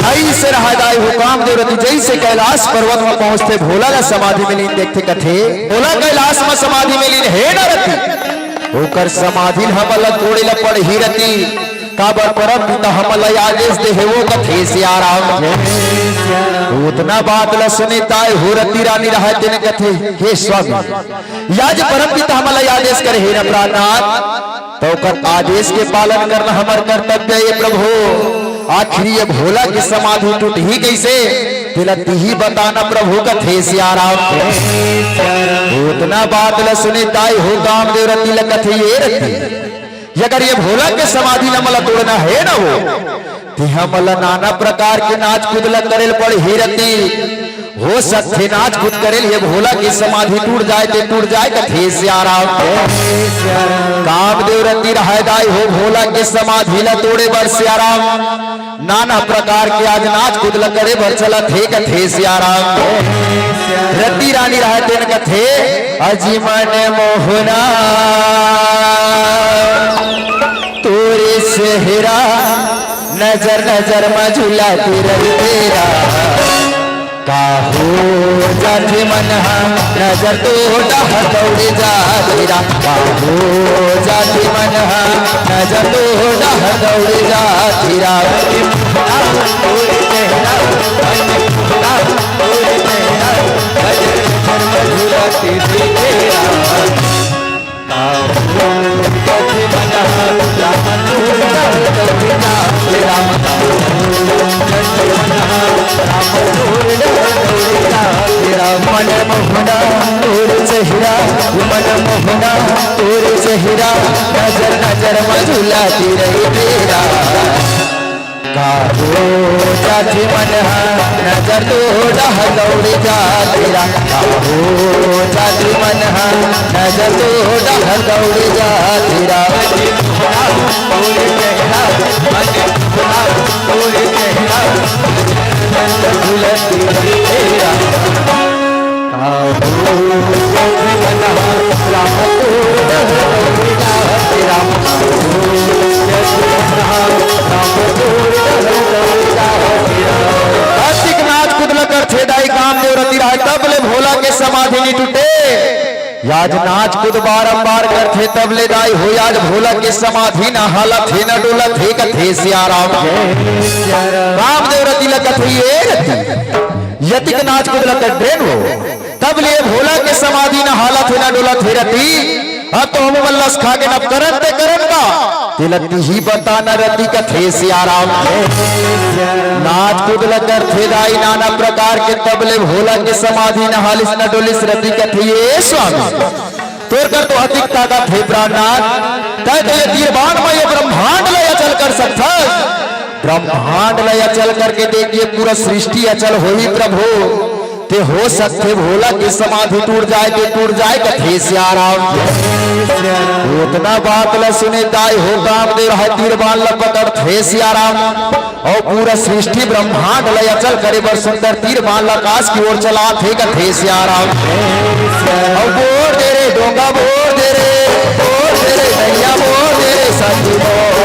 अइसे रहा दाई हो कामदेव रति, जइसे कैलाश पर्वत म पहुंचथे, भोला ला समाधि में लीन देखथे, कथे, "भोला कैलाश म समाधि में लीन हे न रति।" ओकर समाधि ल हमन ला तोड़े ला पड़ही रति, काबर परम पिता हमन ला आदेश दे हे, वो कथे सियाराम। उतना बात ला सुने दाई हो रति रानी रहा, तेन कथे, "हे स्वामी, या जे परम पिता हमन ला आदेश करे हे न प्राणनाथ, त ओकर आदेश के पालन करना हमर कर्तव्य ए प्रभु। आखिर ये भोला के समाधि टूटही कइसे? तेला तिही बताना प्रभु," कथे सियाराम। उतना बात ल सुने दाई हो कामदेव रति ल कथे, "ए रति, अगर ये भोला के समाधि ल हमला तोड़ना हे न हो, त हमला नाना प्रकार के नाच कूद ल करे ल पड़ही रति।" हो सकथे नाच कूद करे ले ये भोला के समाधि टूट जाए ते टूट जाए, कथे सियाराम। कामदेव रति रहय दाई हो भोला के समाधि ल तोड़े बर सियाराम नाना प्रकार के आज नाच कूद ल करे बर चलत हे, कथे सियाराम। रति रानी रहय तेन कथे, अजी मन मोहना तोरे सेहरा, नजर नजर म झुलात रही तेरा। काहो जाथे मन हा, नजर तो डहर दौड़ जाथे रा। काहो जाथे मन हा, नजर तो डहर दौड़ जाथे रा। मन मोहना तोर चेहरा, मन मोहना तोर चेहरा, नजर नजर म झुलात रही तेरा। काहो जाथे मन हा, नजर तो डहर दौड़ जाथे रा। काहो जाथे मन हा, नजर तो डहर दौड़ जाथे रा। अतिक नाच कूद ल करथे दाई कामदेव रति राय, तब ले भोला के समाधि नी टूटे। आज नाच कूद बारंबार करथे, तब ले दाई हो आज भोला के समाधि न हालत हे, न डोलत हे, कथे सियाराम। कामदेव रति ल कथे, ए रति, अतिक नाच कूद ल करथे हो, तब ले भोला के समाधि न हालत हे, न डोलत हे रति। अब तो हमू मन लस खा के नब करन ते करन का। तेला तिही बता न रति, कथे सियाराम। नाच कूद ल करथे दाई नाना प्रकार के, तब ले भोला के समाधि न हालिस न डोलिस रति, कथे ए स्वामी। तोर कर तो अतिक ताकत हे प्राणनाथ, तैं तो ये तीर बाण म ये ब्रह्मांड ल अचल कर सकथस। ब्रह्मांड ल अचल करके देख, ये पूरा सृष्टि अचल होही प्रभु। ते हो सकथे भोला के समाधि टूट जाए, ते टूट जाए कथे सियाराम। ओतना बात ल सुने दाई हो कामदेव ह तीर बान ल पकड़थे सियाराम। अउ पूरा सृष्टि ब्रह्मांड ल अचल करे बर सुंदर तीर बान ल आकाश की ओर चलाथे कथे सियाराम। अउ बोर दे रे डोंगा, बोर दे रे, बोर दे रे नैया, बोर दे रे सखी बोर।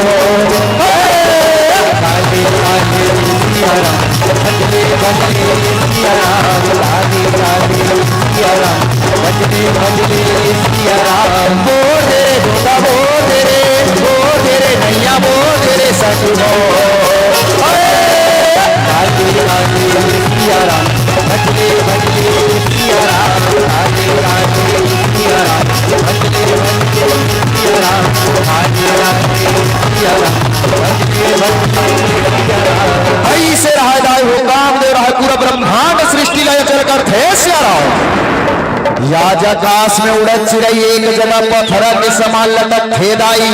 अइसे रहय दाई हो, कामदेव रहय, पूरा ब्रह्मांड सृष्टि ला अचल करथे सियाराम। या आकाश में उड़त चिरई एक जगह पथरा के समान लटकथे दाई।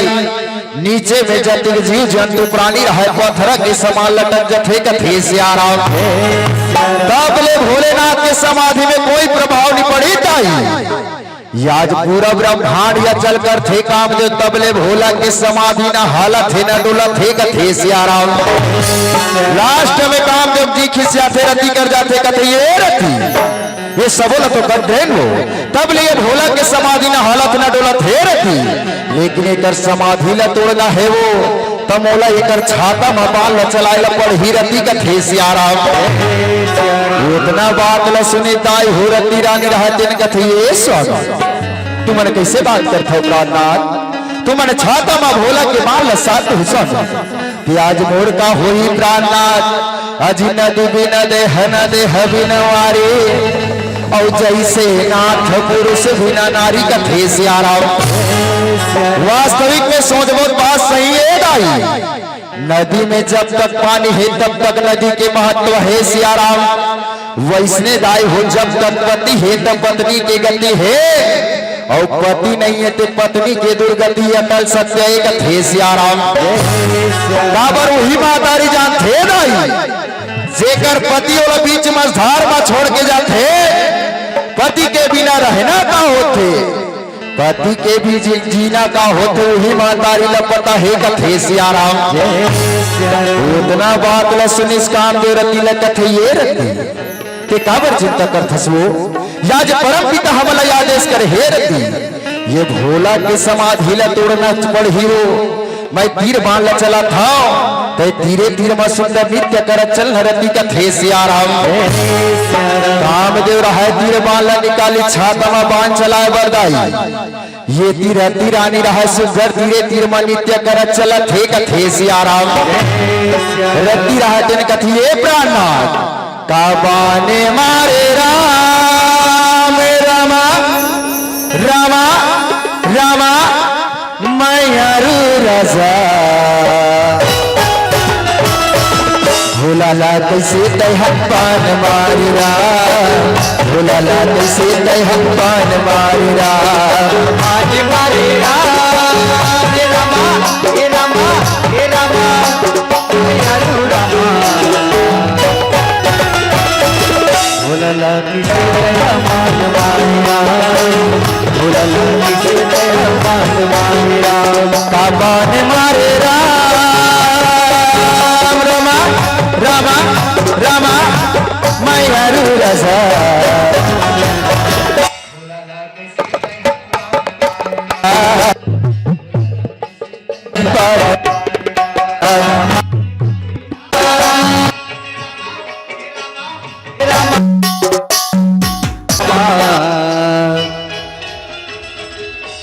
नीचे में जतिक जीव जंतु प्राणी रहय पथरा के समान लटक जथे कथे सियाराम। तब ले भोलेनाथ के समाधि में कोई प्रभाव नहीं पड़ी दाई। आज पूरा ब्रह्मांड अचल करथे कामदेव, तब ले भोला के समाधि न हालत हे न डोलत हे कथे सियाराम। लास्ट में कामदेव जी खिसियाथे, रति कर जाथे, कथे ये रति, ये सबो ल तो कर देन हो, तब ले ये भोला के समाधि न हालत न डोलत हे रति, लेकिन एकर समाधि ल तोड़ना हे वो, त मोला एकर छाता म बान ल चलाए ल पड़ही रति कथे सियाराम। ओतना बात ल सुने दाई हो रति रानी रहय तेन कथे ये स्वामी, तुमन कइसे बात करथव प्राणनाथ? तुमन छाता म भोला के बान ल साधे हो स्वामी। कि आज मोर का होही प्राणनाथ, अजी नदी बिन देह न देह बिन वारी, अउ जइसे नाथ पुरुष बिना नारी कथे सियाराम। वास्तविक में सोचबो त बात सही हे दाई। नदी में जब तक पानी हे तब तक नदी के महत्व हे सियाराम। वइसने दाई हो जब तक पति हे तब पत्नी के गति हे, अउ पति नइ हे ते पत्नी के दुर्गति अटल सत्य हे कथे सियाराम। काबर उही महतारी जानथे दाई, जेकर पति ओला बीच मझधार म छोड़ के जाथे, पति के बिना रहना का होथे। पति के भी जी-, जीना का होथे, उही महतारी ल पता हे कथे सियाराम। ओतना बात ल सुनिस कामदेव रति ल कथे ये रति, ते काबर चिंता करथस वो? या जे परम पिता हमला आदेश करे हे रति, ये भोला के समाधि ल तोड़ना पड़ही वो। मैं तीर बान ल चलत हंव, तैं तीरे तीर म सुंदर नृत्य करत चल न रति कथे सियाराम। कामदेव रहय तीर बान ल निकालिस छाता म बान चलाए बर दाई। ये तीर रति रानी रहय सुंदर तीरे तीर म नृत्य करत चलत हे कथे सियाराम। रति रहय तेन कथे ये प्राणनाथ, का बाने मारे राम, रामा, रामा, रामा, मयारू राजा। भोला ला कइसे तैं ह बान मारे राम, भोला ला कइसे तैं ह बान मारे राम। बान मारे राम, हे रामा, हे रामा, हे रामा, मयारू रामा। भोला ला कइसे तैं ह बान मारे राम, भोला ला कइसे तैं ह बान मारे राम। का बान मारे राम, रामा, रामा, रामा, मयारू राजा।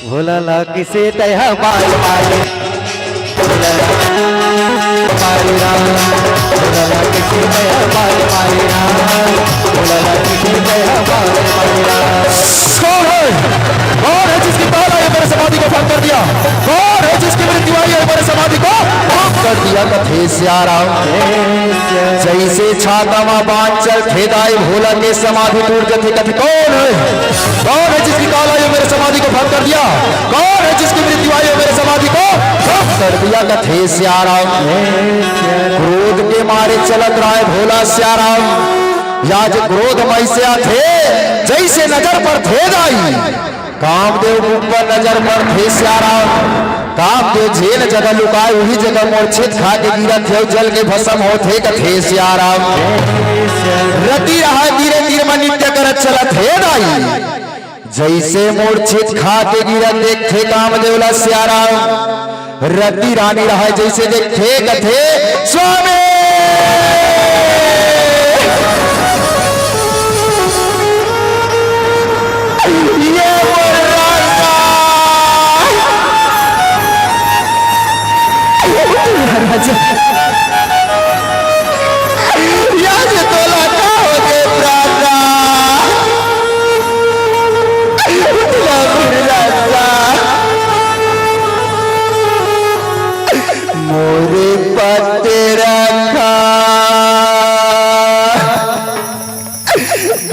भोला ला कइसे तैं ह बान मारे, भोला ला मारे राम, भोला ला कइसे तैं ह बान मारे राम, भोला ला कइसे तैं ह बान मारे राम। कौन है? कौन है जिसकी पहला ये मेरे समाधि को भंग कर दिया? कौन है जिसकी मृत्यु आई है मेरे समाधि को भंग कर दिया? कथे सियाराम। जइसे छाता म बान चलथे दाई भोला के समाधि टूट जथे, कथे कौन है? कौन है जिसकी काला ये मेरे समाधि को भंग कर दिया? कौन है जिसकी मृत्यु आई है मेरे समाधि को भंग कर दिया? कथे सियाराम। क्रोध के मारे चलत रहय भोला सियाराम। या जे क्रोध म अइसे आथे, जइसे नजर परथे दाई। कामदेव ऊपर नजर परथे सियाराम। कामदेव जेन जगह लुकाय, उही जगह मूर्छित खा के गिरत हे, जल के भस्म होथे कथे सियाराम। रति रहय तीरे तीर म नृत्य करत चलत हे दाई। जइसे मूर्छित खा के गिरत देखथे कामदेव ला सियाराम। रति रानी रहय जइसे देखथे कथे, "स्वामी!" ये मोर राजा। या जे तोला का होगे प्राणा? उठला फिर राजा। मोरे पत्ते रखा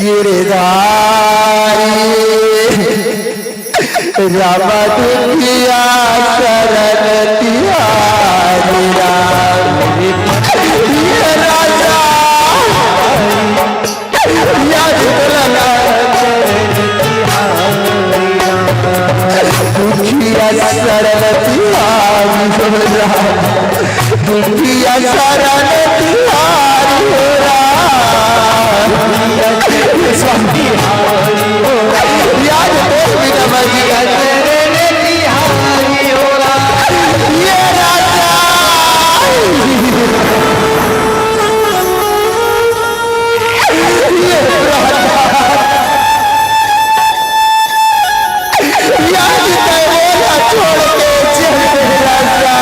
गिरधारी। राम दुखिया शरण तिहारी राम। ये राजा, या दुखिया शरण तिहारी राम। दुखिया शरण तिहारी हो राम। स्वामी, या जे तोर बिना मैं जी का शरण तिहारी हो राम। ये राजा, ये राजा। या जे तैं मोला छोड़ के चल दे राजा।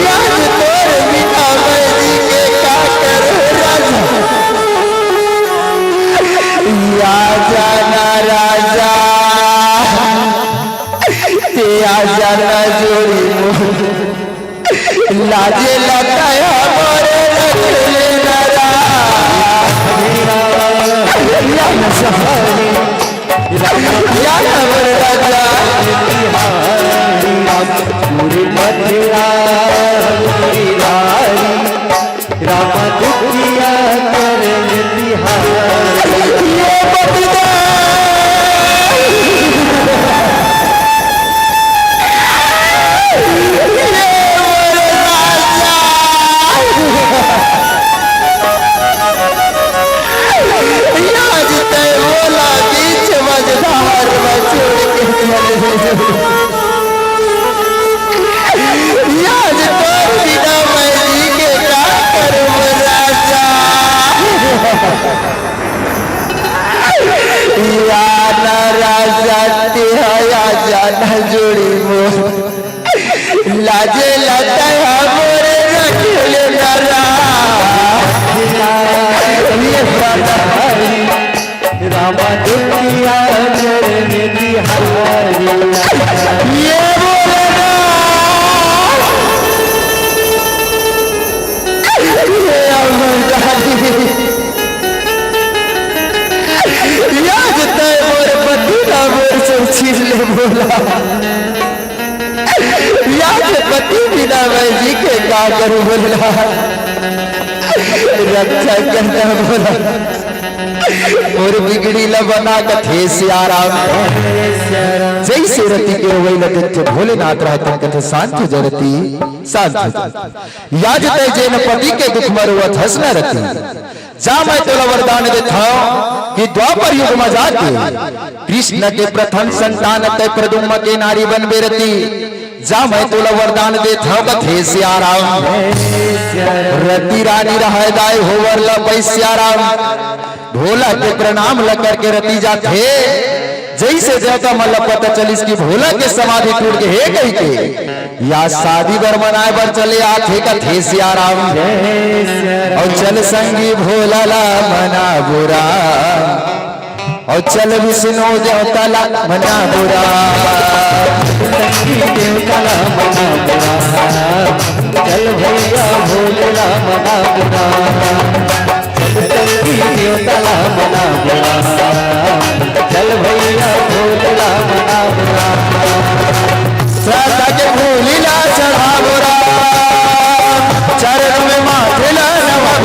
या जे तोर बिना मैं जी के का करूं राजा। या जाना राजा, ते आ जाना जोड़ी मोर। लाजे लताया मोरे रखले नरा। या नवर राजा। पूरी मथुरा, पूरी रानी। राम दुखिया शरण तिहारी। ये बंदा। ये मोर राजा। या जे तैं मोला बीच मझधार म छोड़ के चले। या जे तोर बिना मैं जी के का करूं राजा। या ना राजा, ते हा या जाना जोड़ी मोर। लाजे लताया मोरे रखले नरा। ये राजा। राम दुखिया शरण तिहारी। ये बोले ना। ये अमरदारी। या जे तैं मोर पति ला मोर से छीन ले मोला। या जे पति बिना मैं जी के का करूं बोला। रक्षा करना बोला। मोर बिगड़ी ला बना कथे सियाराम। जइसे रति के रोवई ला देखथे भोलेनाथ रहत कथे, "शांत हो जा रति, शांत हो जा।" या जे तैं जेन पति के दुख म रोवत हस न रति, जा मैं तोला वरदान देथंव कि द्वापर युग म जाके कृष्ण के प्रथम संतान तैं प्रद्युम्न के नारी बनबे रति। जा मैं तोला वरदान देथंव कथे सियाराम। रति रानी रहय दाई हो वर ला पई सियाराम। भोला के प्रणाम ल करके रति जाथे। जइसे देवता मन ल पता चलिस कि भोला के समाधि टूट गे हे कहिके, या शादी बर मनाए बर चले आथे कथे सियाराम। अउ चल संगी भोला ला मना बुरा। अउ चल विष्णु देवता ला मना बुरा। संगी देवता ला मना बुरा। चल भैया भोले ला मना बुरा। चल संगी देवता ला मना बुरा। चल भैया भोले ला मना बुरा। श्रद्धा के फूली ला चढ़ा बुरा। चरण में माथे ला नवा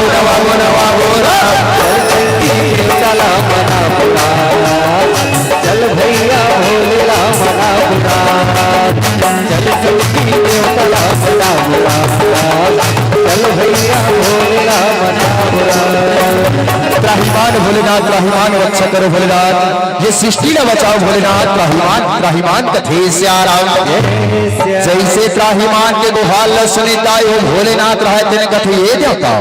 चल भैया भोलेनाथ। त्राहिमाम भोलेनाथ, त्राहिमाम रक्षा करो भोलेनाथ, ये सृष्टि ला बचाओ भोलेनाथ, त्राहिमाम, त्राहिमाम कथे सियाराम। जइसे त्राहिमाम के गुहार ला सुनिस ताय ओ भोलेनाथ रहय तेन कथे, ए देवता,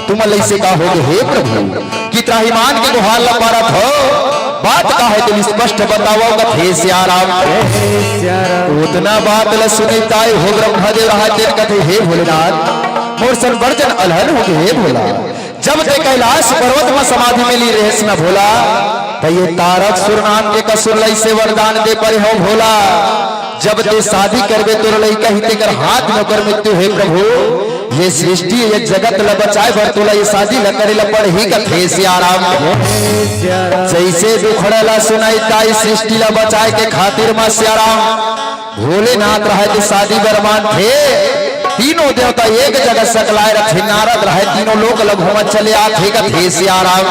तुमन ला अइसे का होगे हे प्रभु, कि त्राहिमाम के गुहार ला पारत हव, बात का हे तेला स्पष्ट बतावव कथे सियाराम। ओतना बात ला सुनिस ताय ओ ब्रह्मदेव रहय तेन कथे, हे भोलेनाथ, मोर सन बड़ जन अलहन होगे हे भोला। जब तें कैलाश पर्वत म समाधि म लीन रहेस न भोला, त ये तारकासुर नाम के असुर ला अइसे वरदान दे परे हव भोला, जब तें शादी करबे तोर लइका ही तेकर हाथ म ओकर मृत्यु हे प्रभु। ये सृष्टि ये जगत ला बचाय बर तोला ये शादी ला करे ला पड़ही कथे सियाराम। जइसे दुखड़ा ला सुनिस ताय सृष्टि ला बचाय के खातिर म सियाराम भोलेनाथ रहय तें शादी बर मानथे। तीनों देवता एक जगह सकलाय रथे, नारद रहय तीनों लोक ला घूमत चले आथे कथे सियाराम।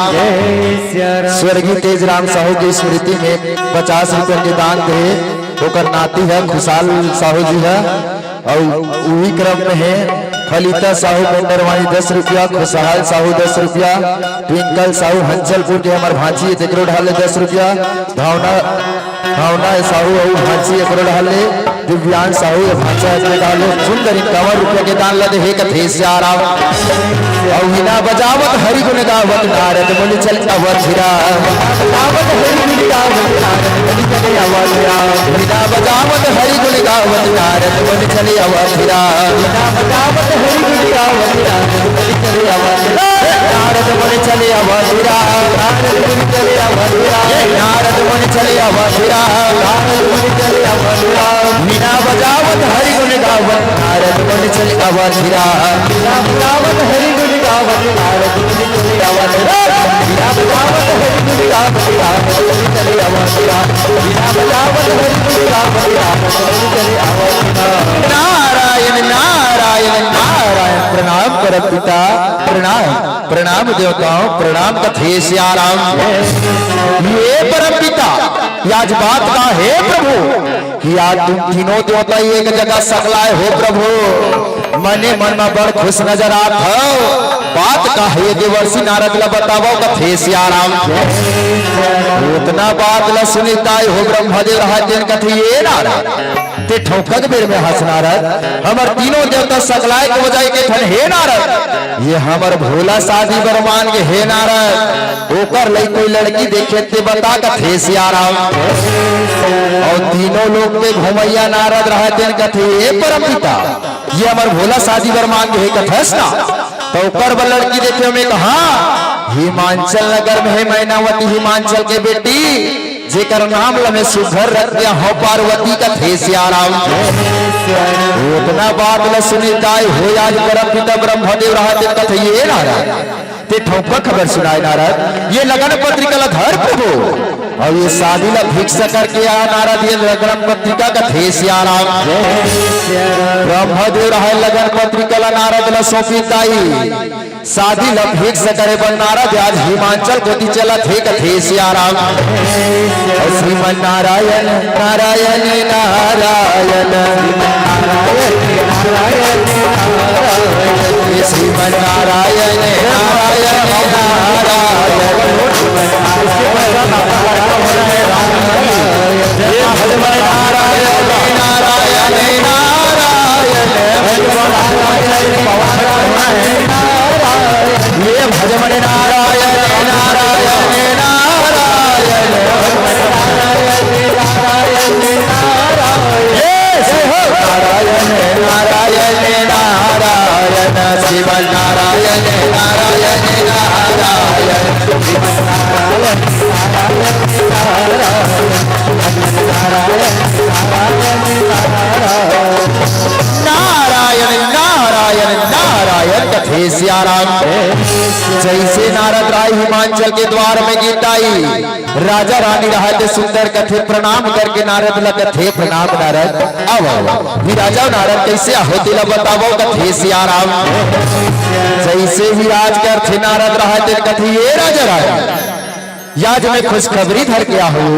स्वर्गीय तेजराम साहू के स्मृति म पचास रुपया के दान दे ओकर नाती ह खुशहाल साहू जी ह, अउ उही क्रम म हे फलिता साहू पंडरवानी दस रुपया, खुशहाल साहू दस रुपया, ट्विंकल साहू हंचलपुर के हमर भांची हे तेकरो डहार ले दस रुपया, भावना, भावना साहू अउ भांची एकरो डहार ले, दिव्यांश साहू ए भांचा एकरो डहार ले सुंदर इक्यावन रुपया के दान ला दे हे कथे सियाराम। अउ वीणा बजावत हरि गुण गावत नारद मुनि चले अवधि राम। बजावत हरि गुण गावत नारद मुनि चले अवधि राम। वीणा बजावत हरि गुण गावत नारद मुनि चले अवधि राम। वीणा बजावत हरि गुण गावत नारद मुनि चले अवधि राम। नारद मुनि चले अवधि राम। नारद मुनि चले अवधि राम। नारद मुनि चले अवधि राम। नारद मुनि चले अवधि राम। वीणा बजावत हरि गुण गावत नारद मुनि चले अवधि राम। वीणा बजावत हरि गुण गावत नारद मुनि चले अवधि राम। वीणा बजावत हरि गुण गावत नारद मुनि चले अवधि राम। वीणा बजावत हरि गुण गावत नारद मुनि चले अवधि राम। नारायण, नारायण, नारायण। प्रणाम परम पिता, प्रणाम, प्रणाम देवताओं, प्रणाम कथे सियाराम। हे परम पिता, ये आज बात का हे प्रभु, कि आज तुम तीनों देवता एक जगह सकलाय हो प्रभु, मने मन म बड़ खुश नजर आत हव। बात का हे देवर्षि नारद ला बतावव कथे सियाराम। ओतना बात ला सुनिस ताय ओ ब्रह्मदेव रहय तेन कथे, ए नारद, तें ठउका के बेर म हस नारद, हमर तीनों देवता सकलाय के बजाय कथे हे नारद, ये हमर भोला शादी बर मान गे हे नारद, ओकर लइक कोई लड़की देखे तें बता कथे सियाराम। अउ तीनों लोक के घुमइया नारद रहय तेन कथे, ए परम पिता, ये हमर भोला शादी बर मान गे हे कथस ना, त ओकर बर लड़की देखे म कहाँ, हिमांचल नगर म हे मैनावती हिमांचल के बेटी, जेकर नाम ल मैं सुघर रख देहँव पार्वती कथे सियाराम। ओतना बात ल सुनिस ताय ओ आज परम पिता ब्रह्मदेव रहय तेन कथे, ए नारद, तें ठउका खबर सुनाय नारद, ये लगन पत्रिका ल धर प्रभु, अउ ये शादी ल fix करके आ नारद, ये लगन पत्रिका कथे सियाराम। ब्रह्मदेव रहय लगन पत्रिका ल नारद ल सौंपिस ताय। शादी ल fix करे बर नारद आज हिमांचल कोती चलत हे कथे सियाराम। अउ श्रीमन नारायण, नारायण, नारायण, श्रीमन नारायण, नारायण, नारायण। नारायण, नारायण, नारायण कथे सियाराम। जइसे नारद रहय हिमांचल के द्वार म गिस ताय, राजा रानी रहय तें सुंदर कथे प्रणाम करके नारद ल कथे, प्रणाम नारद, आवव, आवव। राजा नारद कइसे आहो तेला बतावव कथे सियाराम। जइसे विराज करथे नारद रहय तेन कथे, ए राजा रानी, आज मैं खुशखबरी धर के आहूँ।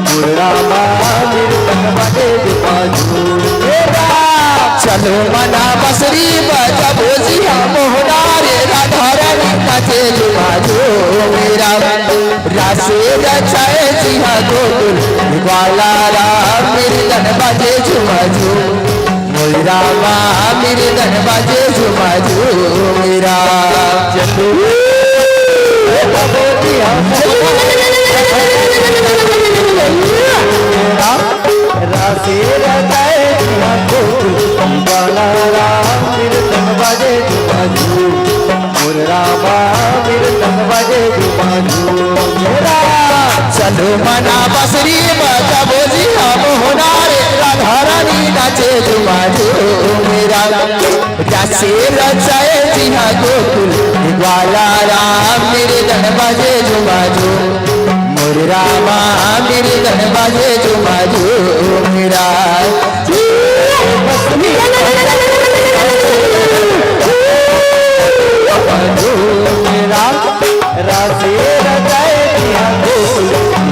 बजे जुमा जुम। चलो मना बसरी बजाबो जी हा मोहना रे, राधा रानी नाचे जुमा जुम मेरा। रासे रचाए जी हा गोकुल ग्वाला राम, मृदंग बजे जुमा जुम। मोर रामा मृदंग बजे जुमा जुम मेरा। चलो। रासे रचाए जी हा गोकुल ग्वाला राम, मृदंग बजे जुमा जुम। मोर रामा मृदंग बजे जुमा जुम मेरा। चलो मना बसरी बजाबो जी हा मोहना रे, राधा रानी नाचे जुमा जुम मेरा। रासे रचाए जी हा गोकुल ग्वाला राम, मृदंग बजे जुमा जुम। मोर रामा मृदंग बजे जुमा जुम मेरा। रासे रचाए जी हा गोकुल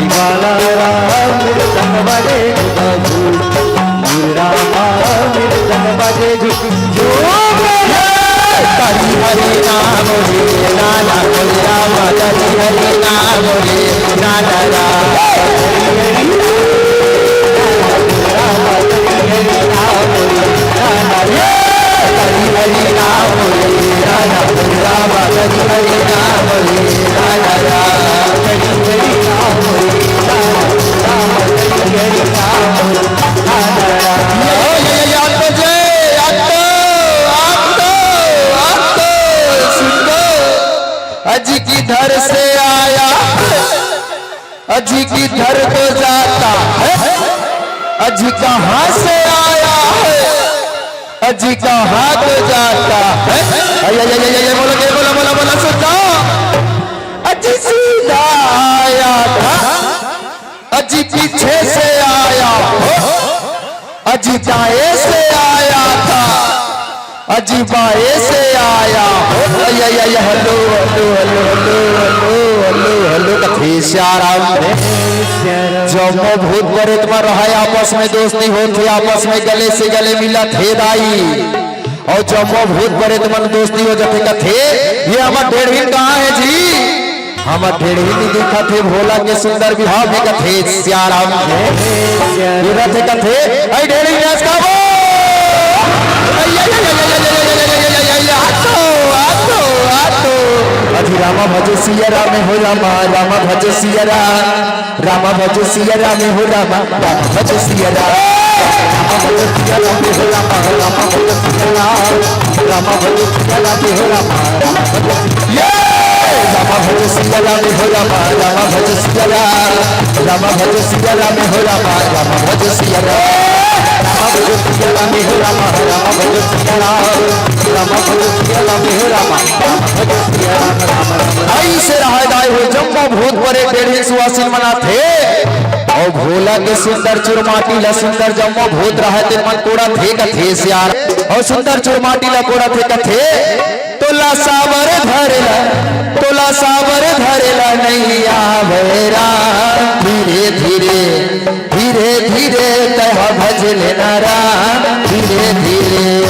ग्वाला राम, मृदंग बजे जुमा जुम। मोर रामा मृदंग बजे जुमा जुम। हरि हरि नाम रे नाना, हरि राम हरि हरि नाम रे नाना राम। हरि हरि नाम रे नाना, हरि राम हरि हरि नाम रे नाना राम। हरि हरि नाम रे नाना, राम हरि हरि नाम रे नाना राम। या, या, या, या, तो जय, या तो, या तो, या तो, सुन लो। अजी किधर से आया है, अजी किधर को जाता है, अजी कहाँ से आया है, अजी कहाँ को जाता है। अय, अय, अय, अय, अय, बोलो, बोलो, बोलो, बोलो, सुन लो। अजी सीधा आया था, अजी पीछे से आया हो, अजी दाएं से आया था, अजी बाएं से आया हो। अय, अय, अय, hello, hello, hello, hello, hello, hello, hello, कथे सियाराम। जम्मो भूत प्रेत मन रहय आपस में दोस्ती होथे, आपस में गले से गले मिलत हे दाई। अउ जम्मो भूत प्रेत मन दोस्ती हो जाथे, कथे, "ये हमर ढेड़हिन कहाँ हे जी? हमर ढेड़हिन नइ दिखत हे, भोला के सुंदर बिहाव में," कथे सियाराम। ये रथे, कथे, "अई ढेड़हिन नाच का बो? अई, अई, अई, आ तो, आ तो, आ तो।" अजी रामा भजो सिया राम हो रामा, रामा भजो सिया राम। रामा भजो सिया राम हो रामा, रामा भजो सिया राम। रामा भजो सिया राम हो रामा, रामा भजो सिया राम। रामा भजो सिया राम हो रामा, रामा भजो सिया राम। ये! रामा भजो सिया राम हो रामा, रामा भजो सिया राम। रामा भजो सिया राम हो रामा, रामा भजो सिया राम। रामा भजो सिया राम हो रामा, रामा भजो सिया राम। रामा भजो सिया राम हो रामा, रामा भजो सिया राम, राम, राम, राम। अइसे रहय दाई हो, जम्मो भूत प्रेत ढेड़हिन सुवासिन मन आथे। अउ भोला के सुंदर चुरमाटी ला सुंदर जम्मो भूत रहय तेन मन कोड़थे कथे सियार। अउ सुंदर चुरमाटी ला कोड़थे कथे, "तोला साबर धरेला, तोला साबर धरेला नइ आवय राम, धीरे धीरे, धीरे धीरे तैं हा भज लेना राम, धीरे धीरे।"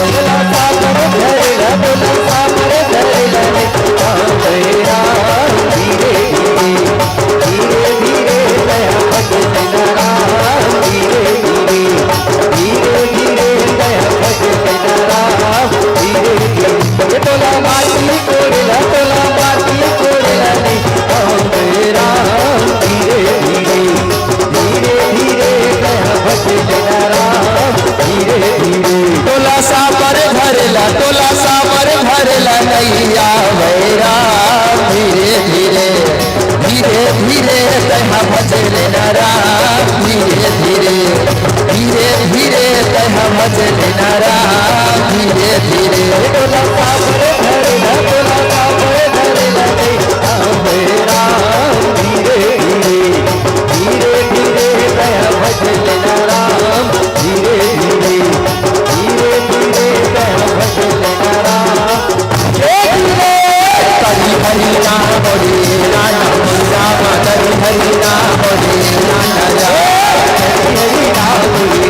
तोला साबर धरेला, तोला साबर धरेला नइ आवय राम, धीरे धीरे, धीरे धीरे तैं हा भज लेना राम, धीरे धीरे, धीरे धीरे तैं हा भज लेना राम, धीरे धीरे। तोला साबर धरेला, तोला साबर धरेला नइ आवय राम, धीरे धीरे, धीरे धीरे तैं हा भज लेना राम, धीरे धीरे, धीरे धीरे तैं हा भज लेना राम। हरि हरि नाम रे नाना, राम हरि हरि नाम रे नाना, हरि हरि नाम रे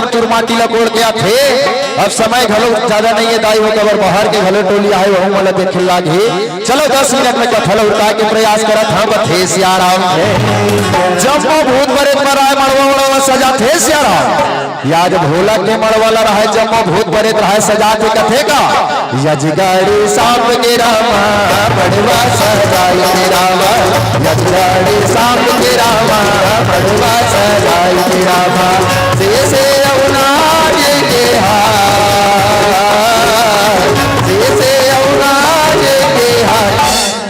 तुरमाटी ला कोड़ के आथे। अब समय घलो ज्यादा नइ हे दाई हो, काबर बाहर के घलो टोली आहे, वहू मन ला देखे लागही। चलो दस मिनट में कथा ला उरकाय के प्रयास करत हंव, कथे सियाराम। जम्मो भूत परेत मन राहय मड़वा उड़वा सजाथे सियाराम। आज भोला के मड़वा ला राहय, जम्मो भूत परेत राहय सजाथे, कथे का यजगाड़ी सांप के रामा, मड़वा सजाई के रामा। यजगाड़ी सांप के रामा, मड़वा सजाई के रामा। जइसे अवनाज के हार, जइसे अवनाज के हार।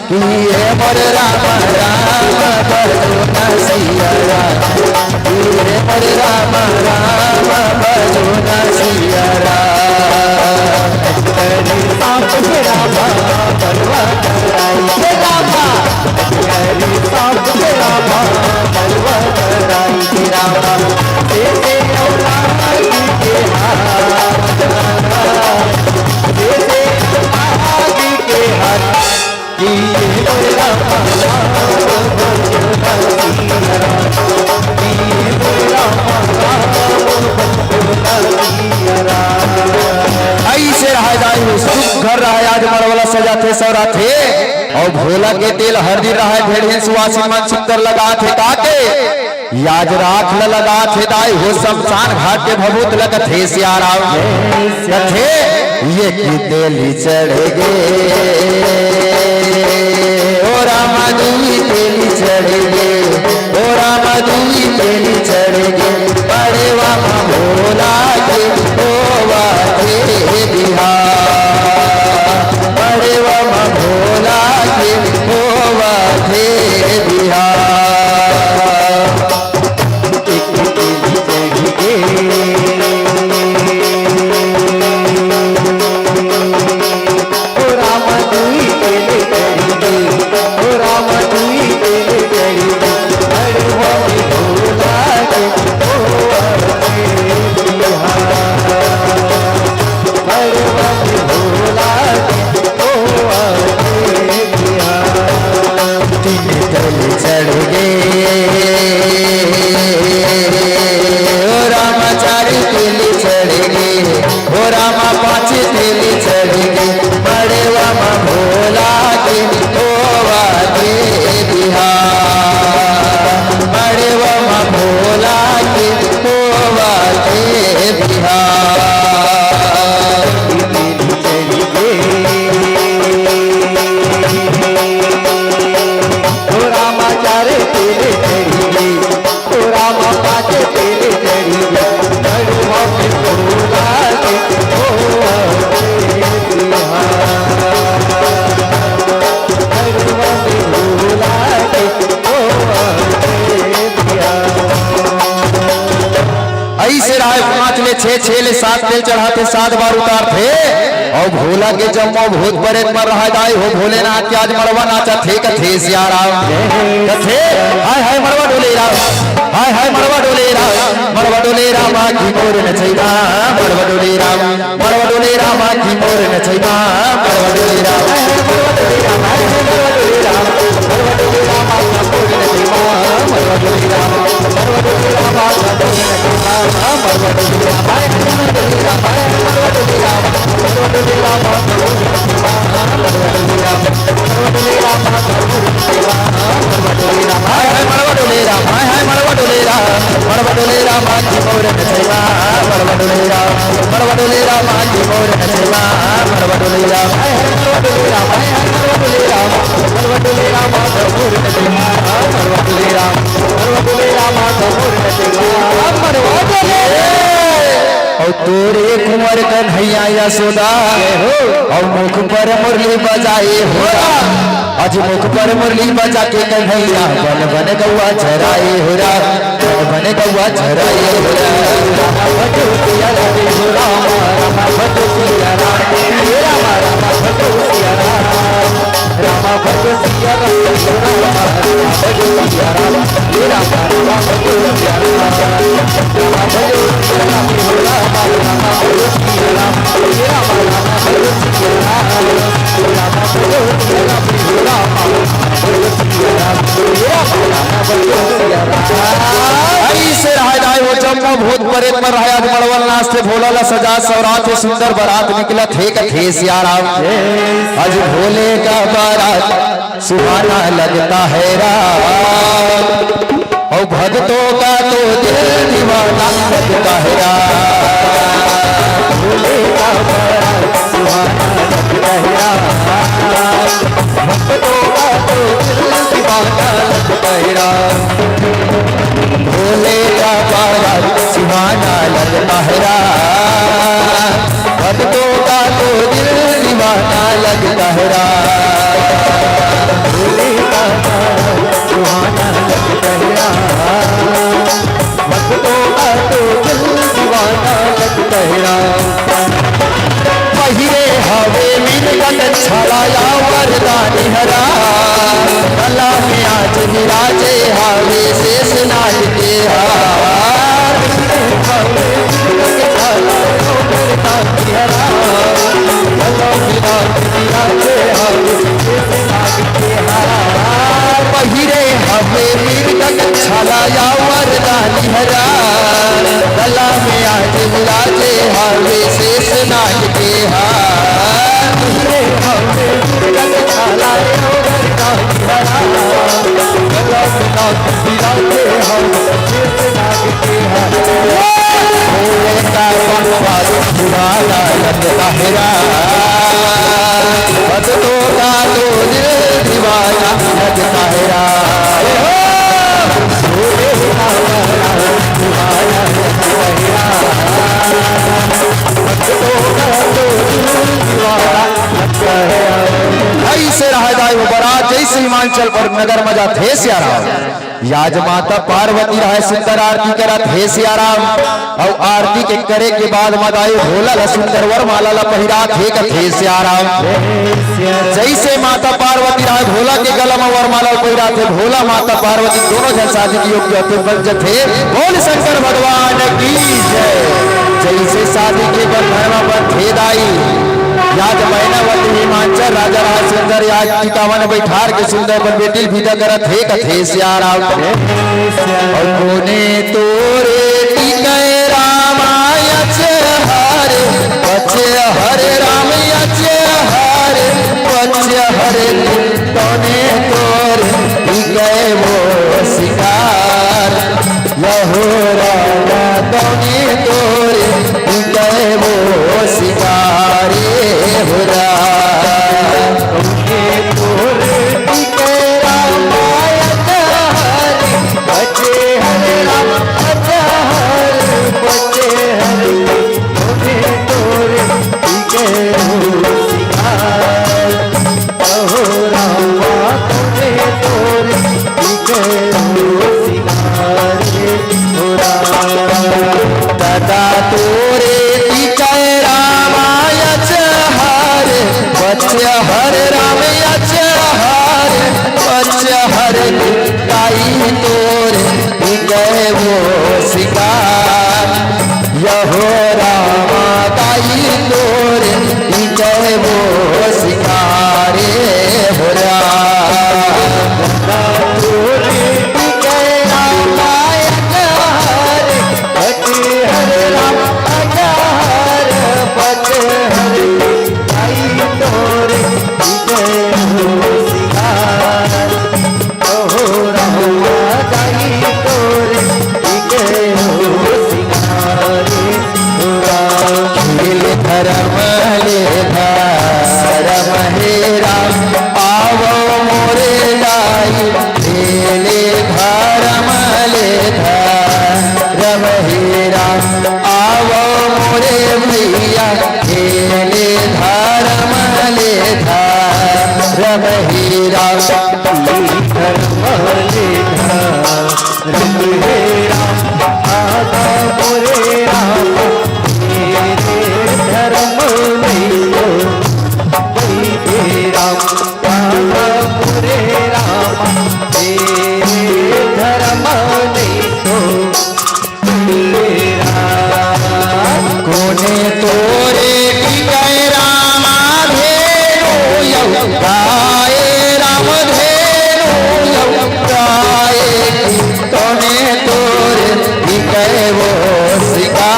कि हे मोर राम, राम बजो ना सिया राम। कि हे मोर राम, राम बजो ना सिया राम। यजगाड़ी सांप के रामा, मड़वा सजाई के रामा। यजगाड़ी सांप के रामा, मड़वा सजाई के रामा। जइसे अवनाज के हार, जइसे अवनाज के हार। कि हे मोर राम, राम बजो ना सिया राम। कि हे मोर राम, राम बजो ना सिया राम। अइसे रहय दाई हो, सुख घर रहय, आज मड़वा ला सजाथे, सवराथे। अउ भोला के तेल हरदी रहय, भेड़हिन सुवासिन मन सुंदर लगाथे, काके आज राख ल लगाथे दाई हो, शमशान घाट के भभूत ल कथे सियाराम। कथे एक तेली चढ़ गे, ओ रामा दुई तेली चढ़ गे, ओ रामा दुई तेली चढ़ गे। मड़वा म भोला के होवथे बिहाव, मड़वा म भोला के होवथे बिहाव। एक तेली चढ़ गे, ओ राम दुई तेली चढ़ गे, ओ राम दुई तेली चढ़ गे। मड़वा म भोला के होवथे बिहाव, मड़वा म भोला के होवथे बिहाव। तीन तेली चढ़ गे, ओ रामा चार तेली चढ़ गे, ओ रामा पाँच तेली चढ़ गे। मड़वा म भोला के होवथे बिहाव, मड़वा म भोला के होवथे बिहाव। ओ रामा चार तेली चढ़ गे, ओ रामा पाँच तेली चढ़ गे। मड़वा म भोला के होवथे बिहाव, मड़वा म भोला के होवथे बिहाव। अइसे रहय, पाँच ले छे, छे ले सात तेल चढ़ाथे, सात बार उतारथे। अउ भोला के जम्मो भूत परेत मन रहय दाई हो, भोलेनाथ के आज मड़वा नाचथे, कथे सियाराम। कथे हाय हाय मड़वा डोले राम, हाय हाय मड़वा डोले राम। मड़वा डोले रामा की मोर नचइबा, मड़वा डोले राम। मड़वा डोले रामा की मोर नचइबा, मड़वा डोले राम। हाय हाय मड़वा डोले राम, हाय हाय मड़वा डोले राम, मड़वा डोले राम, आज मोर नचइबा, मड़वा डोले राम, मड़वा डोले राम, आज मोर नचइबा, मड़वा डोले राम, हाय हाय मड़वा डोले राम, हाय हाय मड़वा डोले राम, मड़वा डोले राम, आज मोर नचइबा, मड़वा डोले राम, मड़वा डोले राम, आज मोर नचइबा, मड़वा डोले। अउ तोरे कुंवर कन्हैया यशोदा, जय हो। अउ मुख पर मुरली बजाए हो राम। आज मुख पर मुरली बजा के कन्हैया बन बन गौआ चराए हो राम। बन बन गौआ चराए हो राम। रामा भजो सिया राम, रामा भजो सिया राम, हे रामा, रामा भजो सिया राम। रामा भजो सिया राम, रामा, रामा भजो सिया राम, हे रामा, रामा भजो सिया राम। रामा भजो सिया राम, रामा, रामा भजो सिया राम, हे रामा, रामा भजो सिया राम। रामा भजो सिया राम, रामा, रामा भजो सिया राम, हे रामा, रामा भजो सिया राम। अइसे रहय दाई हो, जम्मो भूत परेत मन रहे आज मड़वल नाचथे, भोला ला सजा सवरात हे, सुंदर बरात निकलत हे, कथे सियाराम। आज भोले का बारात सुहाना लगता है राम, और भक्तों का तो दिल दीवाना लगता है राम। भोले का बारात सुहाना लगता है राम, भक्तों का तो दिल दीवाना लगता है राम। भोले का बारात सुहाना लगता है राम, भक्तों का तो दिल दीवाना लगता है राम। भोले का बारात सुहाना लगता है राम, भक्तों का तो दिल दीवाना लगता है राम। पहिरे हवे मिर्गन छाला या वरदानी हरा, गला में आज विराजे हवे शेष नाग के हार। पहिरे हवे मिर्गन छाला या वरदानी हरा, गला में आज विराजे हवे शेष नाग के हार। भोले का बनवास छुड़ाना लगता है राम, भक्तों का तो दिल दीवाना लगता है राम। भोले का बनवास छुड़ाना लगता है राम, भक्तों का तो दिल दीवाना लगता है राम। ऐसे रह जाए वो बरात जैसे हिमाचल पर नगर मजा थे सियाराम। आज माता पार्वती रहे सुंदर आरती करत हे सियाराम, अउ आरती के करे के बाद मदाई भोला ला सुंदर वरमाला ला पहिरात हे कथे सियाराम। जैसे माता पार्वती रहे भोला के गला में वरमाला पहिरात हे, भोला माता पार्वती दोनों झन शादी के योग्य होथे, बन जथे। बोल शंकर भगवान की जय। जैसे शादी के बंधन में बंधे दाई, आज मैनावती हिमांचल राजा राज सुंदर आज टिकावन बैठार के सुंदर बन बेटी विदा करत हे कथे सियाराम। अउ कोने तोरे टिकै राम अचहर, अचहर राम अचहर, अचहर कोने तोरे टिकै वो सिंगार। लहो रामा तोने तोरे गए वो सिंगारे हो राम। तोने तोरे गए रामायण हरि, बचे हरे राम अचहर, बचे हरे। तोने तोरे गए वो सिंगार। अहो रामा तोरे तोरे टिकै सिंगारे हो राम। दादा तोरे टिकै रामा अचहर, अचहर राम अचहर, अचहर ताई तोरे टिकै वो सिंगार। यहो रामा ताई तोरे टिकै वो सिंगारे हो राम। तोरे टिकै रामायण हरे, पचे हरे राम अचहर, पचे हरे ताई तोरे टिकै वो सिंगार। अहो रामा ताई तोरे टिकै वो सिंगारे हो राम। खेल धरम ले धरम हे राम, आवो मोरे दाई। खेल धरम ले धरम हे राम, आवो मोरे भैया। खेल धरम ले धरम हे राम। धरम ले धरम हे राम, आधा मोरे राम, तेरे धरम नहीं तो कोई हे राम, आधा मोरे राम, तेरे धरम नहीं तो कोने तोरे टिकै रामा धेनु यौ गाय, राम धेनु यौ गाय। कोने तोरे टिकै वो सिंगार।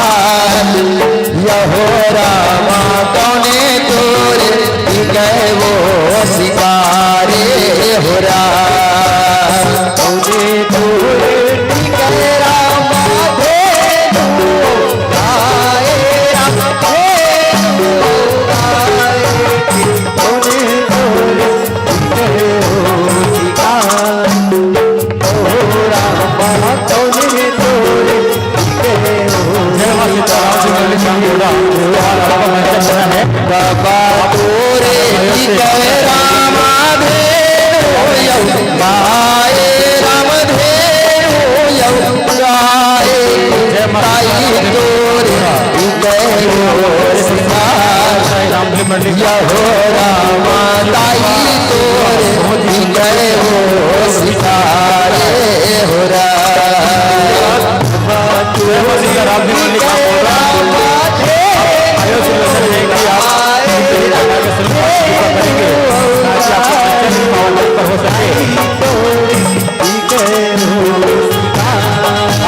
बाबा तोरे की कहे रामा धेनु यौ, गाए राम धेनु यौ, गाए ताई तोरे की कहे वो सिंगार। यहो रामा ताई तोरे की कहे वो सिंगार हो राम। जय मां सीताराम जी, मल्लिका बोल रहा हूँ। आप आयो से निवेदन है कि आप इस तरह के सुंदर कृपा करेंगे, ताकि आपका संचय इस पावन मंच पर हो सके।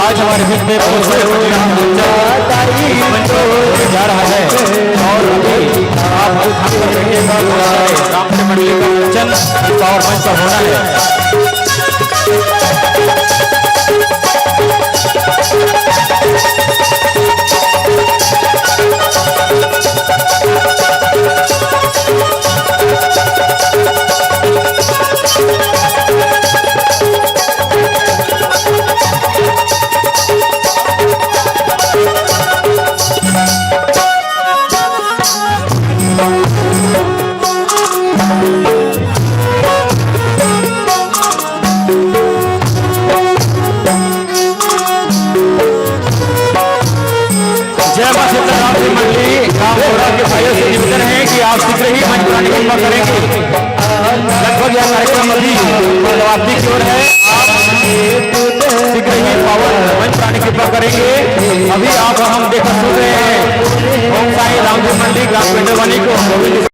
आज हमारे बीच में बहुत बड़े मंच, इस मंच पर जा रहा है और अभी आप खास कर देखिएगा, राम मंडली का मंचन इस पावन मंच पर होना है। जय मां सीताराम जी मंडली, गांव मोरा के भाइयों से निवेदन है कि आप शीघ्र ही मंच पर आने की कृपा करेंगे। लगभग यह कार्यक्रम अभी समाप्ति की ओर है। आप शीघ्र ही पावन मंच पर आने की कृपा करेंगे। अभी आप हम देखा सुन रहे हैं ओम साई राम जी मंडली, ग्राम पेंडरवानी को गोविंद